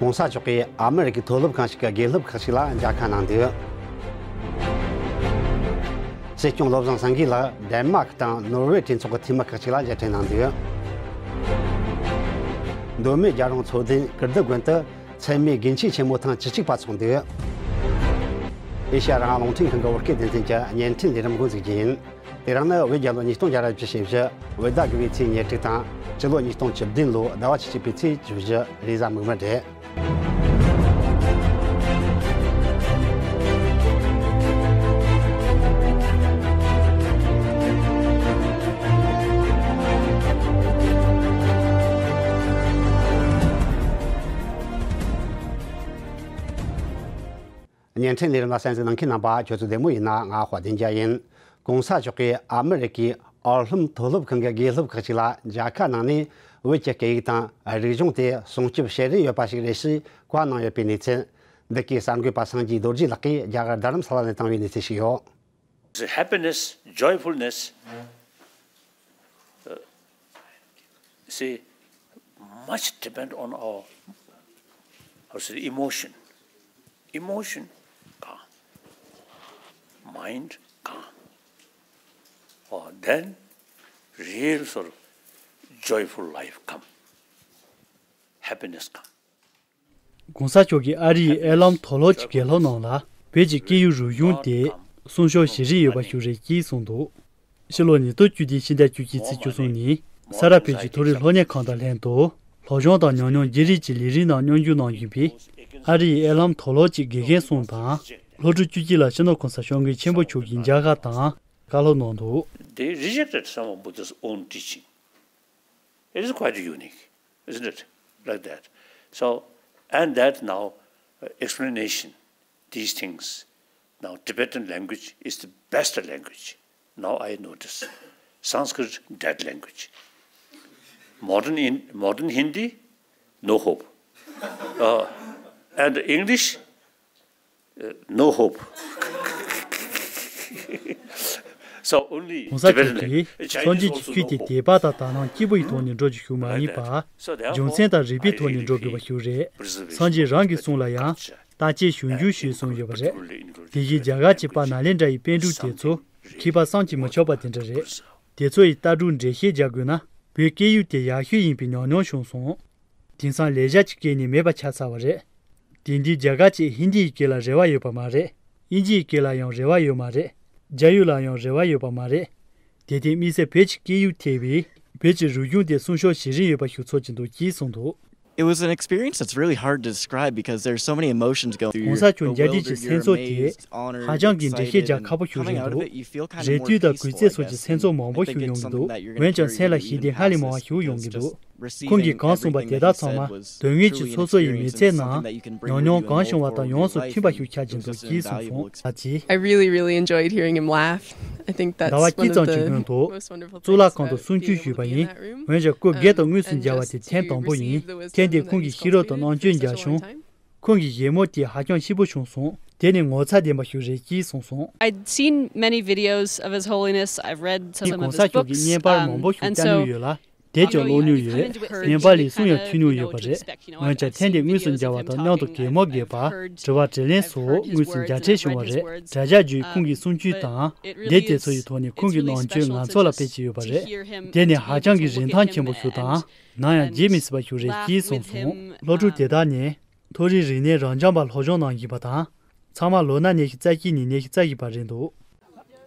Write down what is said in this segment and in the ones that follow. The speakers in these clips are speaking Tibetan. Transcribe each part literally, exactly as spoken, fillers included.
༸གོང་ས་མཆོག་གིས་ཨ་མི་རི་ཀའི་མཐོ་སློབ་ཁང་ཞིག་གི་དགེ་སློབ་ཁག་ཅིག་ལ་མཇལ་ཁ་གནང་འདུག་སྲིད་སྐྱོང་བློ་བཟང་སེང་གེ་ལགས་ཌེན་མཱག་དང་ནོར་ཝེ་གྲོས་ཚོགས་ཀྱི་འཐུས་མི་ཁག་ཅིག་ལ་མཇལ་འཕྲད་གནང་འདུག་མདོ་སྨད་རྒྱལ་རོང་མཚོ་ལྡན་ཀིརྟི་དགོན་དུ་ཚད་མའི་དགེ་མཆོད་ཆེན་མོ་ཐེངས་བཅུ་གཅིག་པ་འཚོགས་འདུག་ཨེ་ཤ་ཡ་རང་དབང་རླུང་འཕྲིན་ཁང་གི་བོད་སྐད་སྡེ་ཚན་གྱི་བརྙན་འཕྲིན་ལས་རིམ་འགོ་འཛུགས་རྒྱུ་ཡིན། དེ་རིང་ནི་བོད་རྒྱལ་ལོ་ཉིས་སྟོང་བརྒྱ་དང་བཞི་བཅུ་ཞེ་བཞི་བོད་ཟླ་དགུ་པའི་ཚེས་ཉེར་དྲུག་དང་སྤྱི་ལོ་ཉིས་སྟོང་བཅུ་བདུན་ལོའི་ཟླ་བ་བཅུ་གཅིག་པའི་ཚེས་བཅུ་བཞི་རེས་གཟའ་མིག་དམར་རེད། བརྙན་འཕྲིན་ལས་རིམ་ལ་གསན་གཟིགས་གནང་མཁན་རྣམ་པ་ཁྱོད་ཚོ་བདེ་མོ་ཡིན་ན། ང་དཔལ་ལྡན་རྒྱལ་ཡིན། ༸གོང་ས་མཆོག་གིས་ཨ་མི་རི་ཀའི་ཨར་ལྷོམ་མཐོ་སློབ་ཁང་གི་དགེ་སློབ་ཁག་ཅིག་ལ་མཇལ་ཁ་གནང་ནས། བོད་ཀྱི་སྐད་ཡིག་དང་རིག་གཞུང་དེ་སྲུང་སྐྱོབ་བྱེད་རིན་ཡོད་པ་ཞིག་རེད་ཅེས་བཀའ་གནང་ཡོད་པའི་གནས་ཚུལ། འདི་གའི་གསར་འགོད་པ་སངས་རྒྱས་རྡོ་རྗེ་ལགས་ཀྱིས་རྒྱ་གར་རྡ་རམ་ས་ལ་ནས་བཏང་བའི་གནས་ཚུལ་ཞིག་ཡོད། Happiness, joyfulness, uh, see, much depend on our, our emotion. Emotion, calm. Mind, calm. Oh, then real sort of joyful life come. Happiness come. ༸གོང་ས་མཆོག་གིས་ཨ་རི་ཡི་ཨེ་ལམ་མཐོ་སློབ་ཀྱི་དགེ་སློབ་རྣམས་ལ་བོད་ཀྱི་སྐད་ཡིག་རིག་གཞུང་དེ་སྲུང་སྐྱོབ་བྱེད་རིན་ཡོད་པ་ཞིག་རེད་ཅེས་གསུངས་འདུག་ཕྱི་ལོ་ཉིས་སྟོང་བཅུ་བདུན་ཕྱི་ཟླ་བཅུ་གཅིག་ཚེས་བཅུ་གསུམ་ཉིན་ས་རཱ་བོད་ཀྱི་མཐོ་རིམ་སློབ་གཉེར་ཁང་དང་ལྷན་དུ་སློབ་སྦྱོང་དང་ཉམས་མྱོང་བརྗེ་རེས་ཀྱི་ལས་རིམ་ནང་མཉམ་ཞུགས་གནང་བཞིན་པའི་ཨ་རི་ཡི་ཨེ་ལམ་མཐོ་སློབ་ཀྱི་དགེ་རྒན་གསུམ་དང་སློབ་ཕྲུག་བཅུ་གཅིག་ལ་སྤྱི་ནོར་༸གོང་ས་༸སྐྱབས་མགོན་ཆེན་པོ་མཆོག་གིས་མཇལ་ཁ་དང་བཀའ་སློབ་གནང་འདུག They rejected some of Buddha's own teaching. It is quite unique, isn't it? Like that. So, and that now uh, explanation, these things. Now, Tibetan language is the best language. Now I notice. Sanskrit, dead language. Modern, in, modern Hindi, no hope. Uh, and English, uh, no hope. So only ༸གོང་ས་མཆོག་གིས་སངས་རྒྱས་ཀྱི་ཆོས་དེ་དད་པ་དང་དག་སྣང་སྐྱིད་པོ་ཡི་ཐོག་ནས་འགྲོ་རྒྱུ་ཞིག་མ་ཡིན་པར། རྒྱུ་མཚན་དང་རིགས་པའི་ཐོག་ནས་འགྲོ་དགོས་པ་ཞིག་རེད། སངས་རྒྱས་རང་གི་གསུང་ལ་ཡང་བརྟག་དཔྱད་ཞིབ་འཇུག་ཞེས་གསུངས་ཡོད་པ་རེད། དེ་བཞིན་རྒྱ་གར་གྱི་དཔལ་ནཱ་ལེནྡྲ་ཡི་པཎ་གྲུབ་དེ་ཚོ་མཁས་པ་བསམ་གྱིས་མི་ཁྱབ་པ་དེ་འདྲ་རེད། དེ་ཚོ་ཡི་ལྟ་གྲུབ་འགྲེལ་བཤད་རྒྱག་དགོས་ན་བོད་སྐད་ཡིག་དེ་ཡག་ཤོས་ཡིན་པའི་ཉམས་མྱོང་བྱུང་སོང་། དེང་སང་ལས་བྱ་གཅིག་སྐྱེལ་ནས་མེད་པ་ཆགས་ཚར་བ་རེད། དེང་དུས་རྒྱ་གར་གྱིས་ཧིན་དིའི་སྐད་ལ་རེ་བ་ཡོད་པ་མ་རེད། དབྱིན་ཇིའི་སྐད་ལ་ཡང་རེ་བ་ཡོད་མ་རེད། རྒྱ་ཡིག་ལ་ཡང་རེ་བ་ཡོད་པ་མ་རེད། དེ་དུས་དམིགས་བསལ་བོད་ཀྱི་སྐད་ཡིག་ཐེ་བའི་བོད་ཀྱི་རིག་གཞུང་དེ་སྲུང་སྐྱོབ་བྱེད་རིན་ཡོད་པ་ཞིག་ཚོར་གྱི་འདུག་ཅེས་གསུངས་འདུག It was an experience that's really hard to describe because there are so many emotions going through your head. ༸གོང་ས་མཆོག་མཇལ་དུས་ཀྱི་སེམས་ཚོར་དེ་ཧ་ཅང་གི་འགྲེལ་བཤད་རྒྱག་ཁག་པོ་ཞིག་རེད་འདུག་རེ་ལྟོས་དང་གུས་བརྩི་སོགས་ཀྱི་སེམས་ཚོར་མང་པོ་ཞིག་ཡོང་གི་འདུག་འོན་ཀྱང་སེམས་ལ་ཞི་བདེ་སྔར་ལས་མང་བ་ཞིག་ཡོང་གི་འདུག་ཁོང་གིས་གང་གསུངས་པ་དེ་དག་ཚང་མ་དོན་དངོས་ཀྱི་སོ་སོ་ཡི་མི་ཚེའི་ནང་ཉམས་མྱོང་གང་བྱུང་བ་དང་ཡོངས་སུ་མཐུན་པ་ཞིག་ཆགས་ཀྱི་འདུག་ཅེས་གསུངས་སོང་། ད་ཅི། I really, really enjoyed hearing him laugh. I think that's ཟླ་བ་གཅིག་ཙམ་གྱི་སྔོན་དུ་གཙུག་ལག་ཁང་དུ་གསུང་ཆོས་ཞུས་པ་ཡིན། འོན་ཀྱང་སྐུ་སྒེར་དུ་དངོས་སུ་མཇལ་བ་དེ་ཐེངས་དང་པོ་ཡིན། ཐེངས་འདིར་ཁོང་གིས་ཤེས་རབ་དང་རྣམ་དཔྱོད་མཇལ་བྱུང་། ཁོང་གི་བཞད་མོ་དེ་ཧ་ཅང་སྐྱིད་པོ་བྱུང་སོང་། དེ་ནི་ངོ་ཚ་ལྡན་པ་ཞིག་རེད་ཅེས་གསུངས་སོང་། I'd seen many videos of His Holiness. I've read some of his books. ངས་གོང་ས་མཆོག་གི་བརྙན་པར་མང་པོ་ཞིག་བལྟས་མྱོང་ཡོད་ལ། དེབ་ཀྱང་ཀློག་མྱོང་ཡོད། བརྙན་པར་ལས་གསུང་ཡང་ཐོས་མྱོང་ཡོད་པ་རེད། འོན་ཀྱང་ཐེངས་འདིར་དངོས་སུ་མཇལ་བ་དང་མཉམ་དུ་གད་མོ་བགད་པ། དྲི་བ་དྲིས་ལན་སོགས་དངོས་སུ་མཇལ་འཕྲད་བྱུང་བ་རེད། དྲ་རྒྱ་བརྒྱུད་ཁོང་གི་གསུང་ཆོས་དང་དེབ་དེ་ཚོ་ཡི་ཐོག་ནས་ཁོང་གི་རྣམ་དཔྱོད་ང་ཚོ་ལ་སྤེལ་གྱི་ཡོད་པ་རེད། དེ་ནི་ཧ་ཅང་གི་རིན་ཐང་ཆེན་པོ་ཞིག་དང་ནམ་ཡང་བརྗེད་མི་སྲིད་པ་ཞིག་རེད་ཅེས་གསུངས་སོང་། སློབ་ཕྲུག་དེ་དག་ནི་མཐོ་རིམ་རིག་གནས་རབ་འབྱམས་པ་སློབ་སྦྱོང་གནང་བཞིན་པ་དང་། ཚང་མ་ལོ་ན་ཉི་ཤུ་རྩ་བཞི་ནས་ཉི་ཤུ་རྩ་བཞི་བར་རེད་འདུག་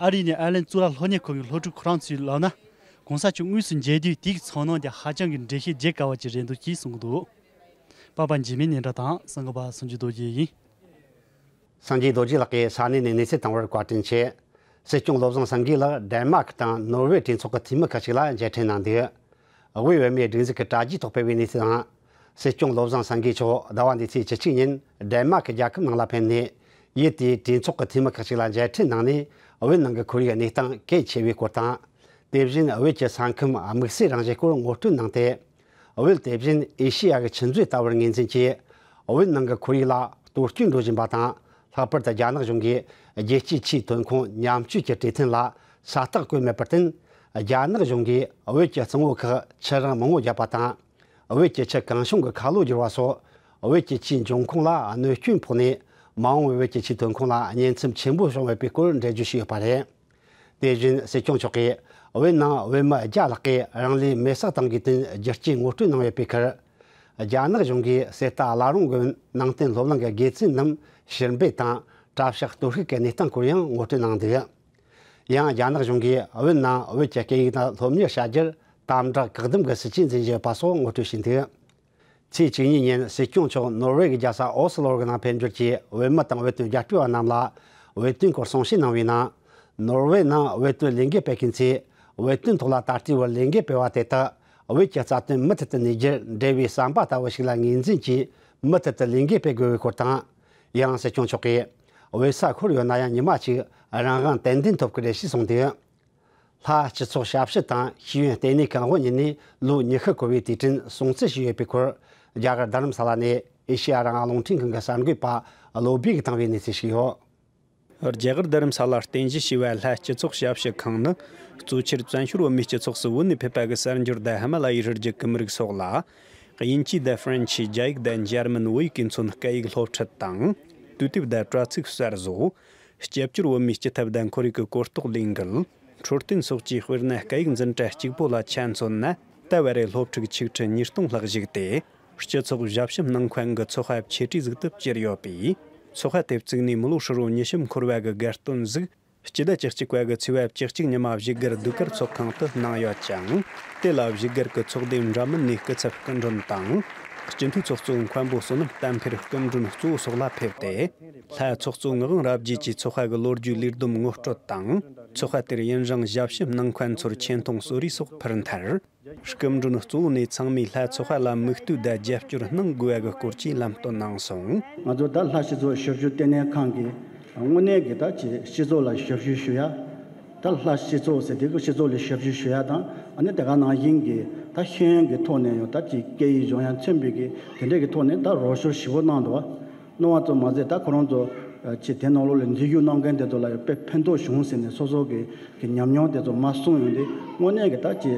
ཨ་རི་ནས་ཨར་ལན་གཙུག་ལག་སློབ་གཉེར་ཁང་གི་སློབ་ཕྲུག་ཁོ་རང་ཚོས་ལབ་ན། གོང་ས་མཆོག་དངོས་སུ་མཇལ་དུས་དེའི་ཚོར་སྣང་དེ་ཧ་ཅང་གི་འགྲེལ་བཤད་བརྗེད་དཀའ་བ་ཅིག་རེད་འདུག་ཅེས་གསུངས་འདུག་པ་པ་འཇིགས་མེད་ཉིན་གྲགས་དང་གསང་གི་པ་སངས་རྒྱས་རྡོ་རྗེ་ཡིན། སངས་རྒྱས་རྡོ་རྗེ་ལགས་ཀྱིས་ས་གནས་ནས་གནས་ཚུལ་བཏང་བར་བཀའ་དྲིན་ཆེ། སྲིད་སྐྱོང་བློ་བཟང་སེང་གེ་ལགས་ཌེན་མཱག་དང་ནོར་ཝེ་གྲོས་ཚོགས་ཀྱི་འཐུས་མི་ཁག་ཅིག་ལ་མཇལ་འཕྲད་གནང་འདུག་དབུས་བོད་མིའི་སྒྲིག་འཛུགས་ཀྱི་དྲ་རྒྱའི་ཐོག་སྤེལ་བའི་གནས་ཚུལ་ནང་། སྲིད་སྐྱོང་བློ་བཟང་སེང་གེ་མཆོག་ཟླ་བ་འདིའི་ཚེས་བཅུ་གཅིག་ཉིན་ཌེན་མཱག་གི་རྒྱལ་ཁབ་ནང་ལ་ཕེབས་ནས། ཡུལ་དེའི་གྲོས་ཚོགས་ཀྱི་འཐུས་མི་ཁག་ཅིག་ལ་མཇལ་འཕྲད་གནང་ནས། བོད་ནང་གི་ཁོར་ཡུག་གནས་སྟངས་གལ་ཆེ་བའི་སྐོར་དང་། དེ་བཞིན་བོད་ཀྱི་ས་ཁམས་དམིགས་བསལ་རང་བཞིན་སྐོར་ངོ་སྤྲོད་གནང་སྟེ། བོད་དེ་བཞིན་ཨེ་ཤེ་ཡ་གི་ཆུ་མཛོད་ལྟ་བུར་ངོས་འཛིན་གྱིས། བོད་ནང་གི་ཁོར་ཡུག་ལ་གཏོར་སྐྱོན་འགྲོ་བཞིན་པ་དང་། ལྷག་པར་དུ་རྒྱ་ནག་གཞུང་གིས་རྒྱལ་སྤྱིའི་ཆུའི་ཐོན་ཁུངས་ཉམས་བཅོས་ཀྱི་གྲོས་མཐུན་ལ་ས་རྟགས་བཀོད་མེད་པར་བརྟེན། རྒྱ་ནག་གཞུང་གིས་བོད་ཀྱི་གཙང་བོ་ཁག་ཆུ་རང་མང་བོ་བརྒྱབ་པ་དང་། བོད་ཀྱི་ཆུ་གང་བྱུང་གི་ཁ་ལོ་བསྒྱུར་བ་སོགས། བོད་ཀྱི་ཆུའི་འབྱུང་ཁུངས་ལ་གནོད་སྐྱོན་ཕོག་ནས། མ་འོངས་པའི་བོད་ཀྱི་ཆུའི་ཐོན་ཁུངས་ལ་གཉན་འཚེབ་ཆེན་པོ་བྱུང་ཡོད་པའི་སྐོར་འགྲེལ་བརྗོད་བྱས་ཡོད་པ་རེད། དེ་བཞིན་སྲིད་སྐྱོང་མཆོག་གིས་བོད་ནང་བོད་མི་བརྒྱ་ལྷག་གིས་རང་ལུས་མེར་བསྲེགས་བཏང་གི་དོན་རྒྱུ་རྐྱེན་ངོ་སྤྲོད་གནང་ཡོད་པའི་ཁར། རྒྱ་ནག་གཞུང་གིས་གསེར་རྟ་བླ་རུང་དགོན་ནང་བསྟན་སློབ་གླིང་གི་དགེ་ཚན་རྣམས་ཕྱིར་འབུད་དང་གྲྭ་ཤག་གཏོར་བཤིག་གི་གནས་སྟངས་སྐོར་ཡང་ངོ་སྤྲོད་གནང་འདུག། ཡང་རྒྱ་ནག་གཞུང་གིས་བོད་ནང་བོད་ཀྱི་སྐད་ཡིག་དང་སློབ་གཉེར་བྱ་རྒྱུར་དམ་དྲག་བཀག་སྡོམ་གྱི་སྲིད་ཇུས་འཛིན་བཞིན་ཡོད་པ་སོགས་ངོ་སྤྲོད་བྱས་འདུག། ཚེས་བཅུ་གཉིས་ཉིན་སྲིད་སྐྱོང་མཆོག་ནོར་ཝེ་གི་རྒྱལ་ས་ཨོ་སི་ལོ་གི་ནང་ཕེབས་འབྱོར་གྱིས་བོད་མི་དང་བོད་དོན་རྒྱབ་སྐྱོར་བ་རྣམས་ལ་བོད་དོན་སྐོར་གསུང་བཤད་གནང་བའི་ནང་། ནོར་ཝེ་ནང་བོད་དོན་ལས་འགུལ་སྤེལ་མཁན་ཚོས་བོད་དོན་ཐོག་ལ་ད་ལྟའི་བར་ལས་འགུལ་སྤེལ་བ་དེ་དག་བོད་ཀྱི་རྩ་དོན་མུ་མཐུད་དུ་གནས་རྒྱུར་འབྲེལ་བའི་བསམ་པ་ལྟ་བུ་ཞིག་ལ་ངོས་འཛིན་གྱིས་མུ་མཐུད་དུ་ལས་འགུལ་སྤེལ་དགོས་པའི་སྐོར་དང་། ཡང་སྲིད་སྐྱོང་མཆོག་གིས་བོད་ས་ཤོར་ཡོད་ན་ཡང་ཉི་མ་གཅིག་རང་དབང་ཏན་ཏན་ཐོབ་ཀྱི་རེད་ཞེས་གསུངས་འདུག། ལྷ་སྤྱི་ཚོགས་ཞབས་ཞུ་དང་ཤེས་ཡོན་ལྟེ་གནས་ཀྱི་དབུ་བརྙེས་ནས་ལོ་ཉི་ཤུ་འཁོར་བའི་དུས་དྲན་སྲུང་བརྩི་ཞུས་ཡོད་པའི་སྐོར། རྒྱ་གར་རྡ་རམ་ས་ལ་ནས་ཨེ་ཤེ་ཡ་རང་དབང་རླུང་འཕྲིན་ཁང་གི་གསར་འགོད་པ་བློ་བྷེ་གིས་བཏང་བའི་གནས་ཚུལ་ཞིག་ཡོད། རྒྱ་གར་རྡ་རམ་ས་ལར་རྟེན་གཞི་བྱས་པའི་ལྷ་སྤྱི་ཚོགས་ཞབས་ཞུ་ཁང་ནི། གཙོ་ཆེར་བཙན་བྱོལ་བོད་མིའི་སྤྱི་ཚོགས་སུ་བོད་ནས་ཕེབས་པ་གི་གསར་འབྱོར་དང་ཧི་མ་ལ་ཡའི་རི་རྒྱུད་ཀྱི་མི་རིགས་སོགས་ལ། དབྱིན་ཇི་དང་ཧྥ་རན་ཆི། རྒྱ་ཡིག་དང་འཇར་མན། བོད་ཡིག་གིས་མཚོན་སྐད་ཡིག་སློབ་ཁྲིད་དང་། དུས་དེབ་དང་དྲ་ཚིགས་གསར་བཟོ། སྐྱབས་བཅོལ་བོད་མིའི་སྤྱི་ཐབ་དང་ཁོར་ཡུག་གི་གོ་རྟོགས་ལས་འགུལ། འཕྲོད་བསྟེན་སོགས་ཀྱི་དཔེར་ན་སྐད་ཡིག་འཛིན་གྲྭ་གཅིག་པོ་ལ་ཆ་མཚོན་ན། ད་བར་རེ་སློབ་ཕྲུག་ཆིག་ཁྲི་ཉིས་སྟོང་ལྷག་ཞུགས་ཏེ། སྤྱི་ཚོགས་ཞབས་ཞུ་གནང་མཁན་གྱི་ཚོགས་པ་ཆེ་གྲས་ཟིག་ཏུ་གྱུར་ཡོད་པས། ཚོགས་པ་དེ་བཙུགས་ནས་མི་ལོ་ཧྲིལ་བོ་ཉི་ཤུ་འཁོར་བ་གི་དགའ་སྟོན་ཟིག་སྤྱི་ཟླ་བཅུ་གཅིག་པ་གི་ཚེས་པ་བཅུ་གཅིག་ཉི་མ་བཞུགས་སྒར་ཟློས་གར་ཚོགས་ཁང་དུ་གནང་ཡོད་ཅིང་། དེ་ལ་བཞུགས་སྒར་གྱི་ཚོགས་སྡེ་འདྲ་མིན་ནས་སྐུ་ཚབ་སྐུ་མགྲོན་དང་། སྤྱི་འཐུས་ཚོགས་གཙོ་མཁན་པོ་བསོད་ནམས་བསྟན་འཕེལ་སྐུ་མགྲོན་གཙོ་བོ་སོགས་ལ་ཕེབས་ཏེ། ལྷ་ཚོགས་གཙོ་ངག་དབང་རབ་རྒྱས་ཀྱིས་ཚོགས་པ་གི་ལོ་རྒྱུས་ལས་བསྡོམས་ངོ་སྤྲོད་དང་། ཚོགས་པ་དེར་ཡུན་རིང་ཞབས་ཞུ་གནང་མཁན་ཚོར་ཆེ་མཐོང་གསོལ་རས་སོགས་ཕུལ་མཐར། སྐུ་མགྲོན་གཙོ་བོ་ནས་ཚང་མས་ལྷ་ཚོགས་པ་ལ་མིག་ལྟོས་དང་རྒྱབ་སྐྱོར་གནང་དགོས་པ་གི་སྐོར་གྱི་ལམ་སྟོན་གནང་སོང་། ང་ཚོ་ད་ལྷ་སྤྱི་ཚོགས་ཞབས་ཞུ་ལྟེ་གནས་ཁང་གིས་དངོས་གནས་ཀྱི་ད་ཅིག་སྤྱི་ཚོགས་ལ་ཞབས་ཞུ་ཞུ་ཡ། ད་ལྷ་སྤྱི་ཚོགས་ཟེར་དེ་གི་སྤྱི་ཚོགས་ལ་ཞབས་ཞུ་ཞུ་ཡ་དང་། ཨ་ནི་དེ་ག་ནང་བཞིན་གྱི་ད་ཤེས་ཡོན་གྱི་ཐོག་ནས་ཡང་ད་ཅིག་སྐད་ཡིག་སྦྱོང་ཡ་མཚོན་པའི་གི་དེ་འདྲས་ཀྱི་ཐོག་ནས་ད་རོགས་སྐྱོར་ཞེ་པོ་གནང་འདུག་བ། གནང་བ་ཙམ་མ་ཟད་ད་ཁོ་རང་ཚོ་ཅིག་དེ་ནང་ལོགས་ལ་འཛུལ་ཞུགས་གནང་མཁན་དེ་ཚོ་ལ་ཡང་དཔེ་ཕན་ཐོགས་བྱུང་ཟེར་ནས་སོ་སོ་གི་གི་ཉམས་མྱོང་དེ་ཚོ་མར་གསུངས་ཡོང་དུས། དངོས་གནས་ཀྱི་ད་ཅིག་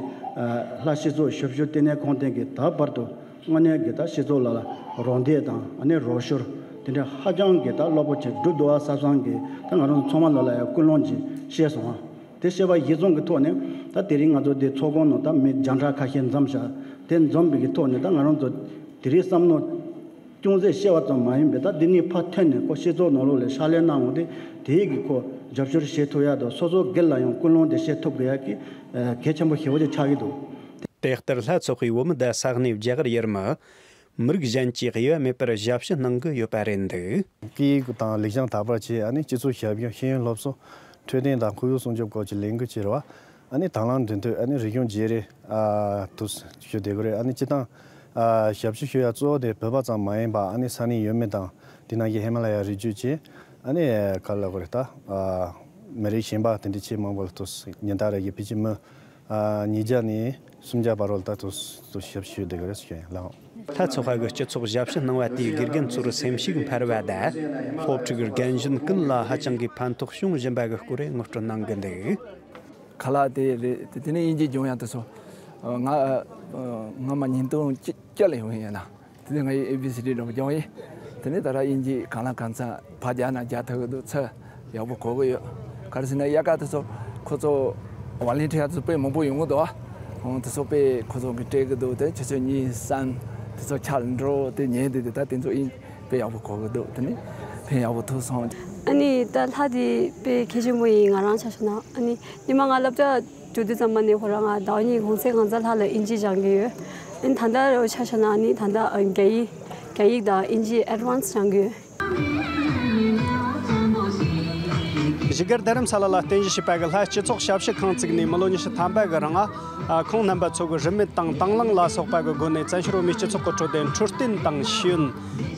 ལྷ་སྤྱི་ཚོགས་ཞབས་ཞུ་ལྟེ་གནས་ཁང་དེ་གི་ད་བར་དུ་དངོས་གནས་ཀྱི་ད་སྤྱི་ཚོགས་ལ་རོགས་འདེགས་དང་ཨ་ནི་རོགས་སྐྱོར་དེ་འདྲ་ཧ་ཅང་གི་ད་རླབས་པོ་ཆེ་བསྒྲུབས་འདུག་བ་བསམ་བསམ་གི་ད་ང་རང་ཚོ་ཚང་མ་ལ་ལ་ཡང་ཀུན་སློང་ཅིག་སྐྱེས་སོང་བ། དེ་བཤད་པ་གཞིར་བཟུང་གི་ཐོག་ནས་ད་དེ་རིང་ང་ཚོ་འདི་ཚོགས་ཁང་ནང་ད་མི་བརྒྱ་ཕྲག་ཁ་ཤས་འཛོམས་ཤག་དེ་འཛོམས་པའི་གི་ཐོག་ནས་ད་ང་རང་ཚོ་དེ་རིང་བསམ་བློ་ཅུང་ཟད་བཤད་པ་ཙམ་མ་ཡིན་པའི་ད་འདི་ནས་ཕར་ཐོན་ནས་ཁོ་སྤྱི་ཚོགས་ནང་ལོགས་ལ་ཕྱག་ལས་གནང་འོང་དུས་དེའི་གི་ཁོ་རྒྱབ་སྐྱོར་བྱེད་ཐུབ་ཡ་དང་སོ་སོ་སྒེར་ལ་ཡང་ཀུན་སློང་དེ་བཤད་ཐུབ་དགོས་ཡ་གི་གལ་ཆེན་པོ་ཞེ་པོ་ཅིག་ཆགས་ཀྱི་འདུག། དེ་ལྟར་ལྷ་ཚོགས་པའི་བོད་མི་དང་ས་གནས་རྒྱ་གར་ཡུལ་མི། མི་རིགས་གཞན་གྱི་དབྱེ་བ་མེད་པར་ཞབས་ཞུ་གནང་གི་ཡོད་པ་རེད་འདུག། སྐད་ཡིག་དང་ལེགས་བྱང་དར་བར་བྱེད། ཨ་ནི་སྤྱི་ཚོགས་ཞབས་ཞུ། ཤེས་ཡོན་སློབ་གསོ། འཕྲོད་བསྟེན་དང་ཁོར་ཡུག་སྲུང་སྐྱོབ་སྐོར་གྱི་ལས་འགུལ་བྱེད་རོགས། ཨ་ནི་དང་བླངས་མདུན་སྐྱོད། ཨ་ནི་རིག་གཞུང་བརྗེ་རེས། ཨ་དུ་ཞུ་བདེ་གི་རེད། ཨ་ནི་སྤྱི་བཏང་ཨ་ཞབས་ཞུ་ཞུ་ཡ་གཙོ་བོ་དེ་བོད་པ་ཙམ་མ་ཡིན་པ། ཨ་ནི་ས་གནས་ཡུལ་མི་དང་དེ་ནང་བཞིན་ཧི་མ་ལ་ཡ་རི་རྒྱུད་ཀྱི་ཨ་ནི་ག་རེ་ལབ་དགོས་རེད། ད་ཨ་མི་རིགས་གཞན་པ་དེ་འདྲའི་ཆེས་མང་པོ་ལ་དུ་ཉིན་ལྟར་རེ་གི་ཕལ་ཆེར་མི་ཨ་ཉིས་བརྒྱ་ནས་སུམ་བརྒྱ་བར་རོལ་ད་དུ་དུ་ཞབས་ཞུ་བདེ་གི་རེད་ཞུ་ཡིན་ལགས། ལྷ་ཚོགས་པ་གི་སྤྱི་ཚོགས་ཞབས་ཞུ་གནང་བ་དེས་དགེ་རྒན་ཚོར་སེམས་ཤུགས་འཕར་བ་དང་། སློབ་ཕྲུག་རྒན་གཞོན་ཀུན་ལ་ཧ་ཅང་གི་ཕན་ཐོགས་བྱུང་བཞིན་པ་གི་སྐོར་ངོ་སྤྲོད་གནང་གི་འདུག། ཁ་ལག་དེ་རེད། དེ་དེ་ནས་དབྱིན་ཇི་སྦྱོང་ཡ་དེ་ཚོ་ང་ང་མ་ཉིན་ཐོ་ཅི་ཅི་ལ་ཡོང་ཡིན་ན། དེ་ནས་ང་ཡི་ཨེ་བི་སི་ཌི་འདྲ་པོ་སྦྱོང་ཡིན། དེ་ནས་ད་ར་དབྱིན་ཇི་གང་ལ་གང་འཚམ་ཕར་རྒྱག་ན་རྒྱག་ཐུབ་ཀྱི་འདུག། ཚུར་ཡག་པོ་གོ་གི་ཡོད། ག་རེ་ཟེར་ན་དབྱར་ཁ་དེ་ཚོ་ཁོ་ཚོ་ཝོ་ལན་ཊི་ཡར་དེ་ཚོ་དཔེ་མང་པོ་ཡོང་གི་འདུག་ཨ། ཨང་དེ་ཚོ་དཔེ་ཁོ་ཚོ་གི་སྤྲད་གི་འདུག། དེ་ཆུ་ཚོད་གཉིས་གསུམ་དེ་ཚོ་ཆར་འགྲོ་དེ་ཉལ་དེ་དེ་ད་དེ་ཚོ་ཨིན་དཔེ་ཡག་པོ་གོ་གི་འདུག། དེ་ནས་ཕན་ཡག་པོ་ཐོགས་སོང་། ཨ་ནི་ད་ལྷ་དེ་དཔེ་གལ་ཆེན་པོ་ཡིན། ང་རང་ཆ་བཞག་ན། ཨ་ནི་ཉི་མ་ང་སློབ་གྲྭ་འགྲོ་དུས་ཙམ་པ་ནས་ཁོ་རང་ང་ཟླ་བ་གཉིས་གུང་སེང་གང་ཚ་ལྷ་ལ་དབྱིན་ཇི་སྦྱང་གི་ཡོད། ཨ་ནི་ད་ལྟ་ཆ་བཞག་ན་ཨ་ནི་ད་ལྟ་རྒྱ་ཡིག་རྒྱ་ཡིག་དང་དབྱིན་ཇི་ཨེཌ་ཝན་སི་སྦྱང་གི་ཡོད། བཞུགས་སྒར་རྡ་རམ་ས་ལ་ལ་རྟེན་གཞི་བྱས་པ་གི་ལྷ་སྤྱི་ཚོགས་ཞབས་ཞུ་ཁང་བཙུགས་ནས་མི་ལོ་ཉི་ཤུ་ཐམ་པ་གི་རིང་ཨ། ཁོང་རྣམ་པ་ཚོ་གི་རིན་མེད་དང་དང་བླངས་ལ་སོགས་པ་གི་སྒོ་ནས་བཙན་བྱོལ་བོད་མིའི་སྤྱི་ཚོགས་ཀྱི་འཕྲོད་བསྟེན་དང་ཤེས་ཡོན།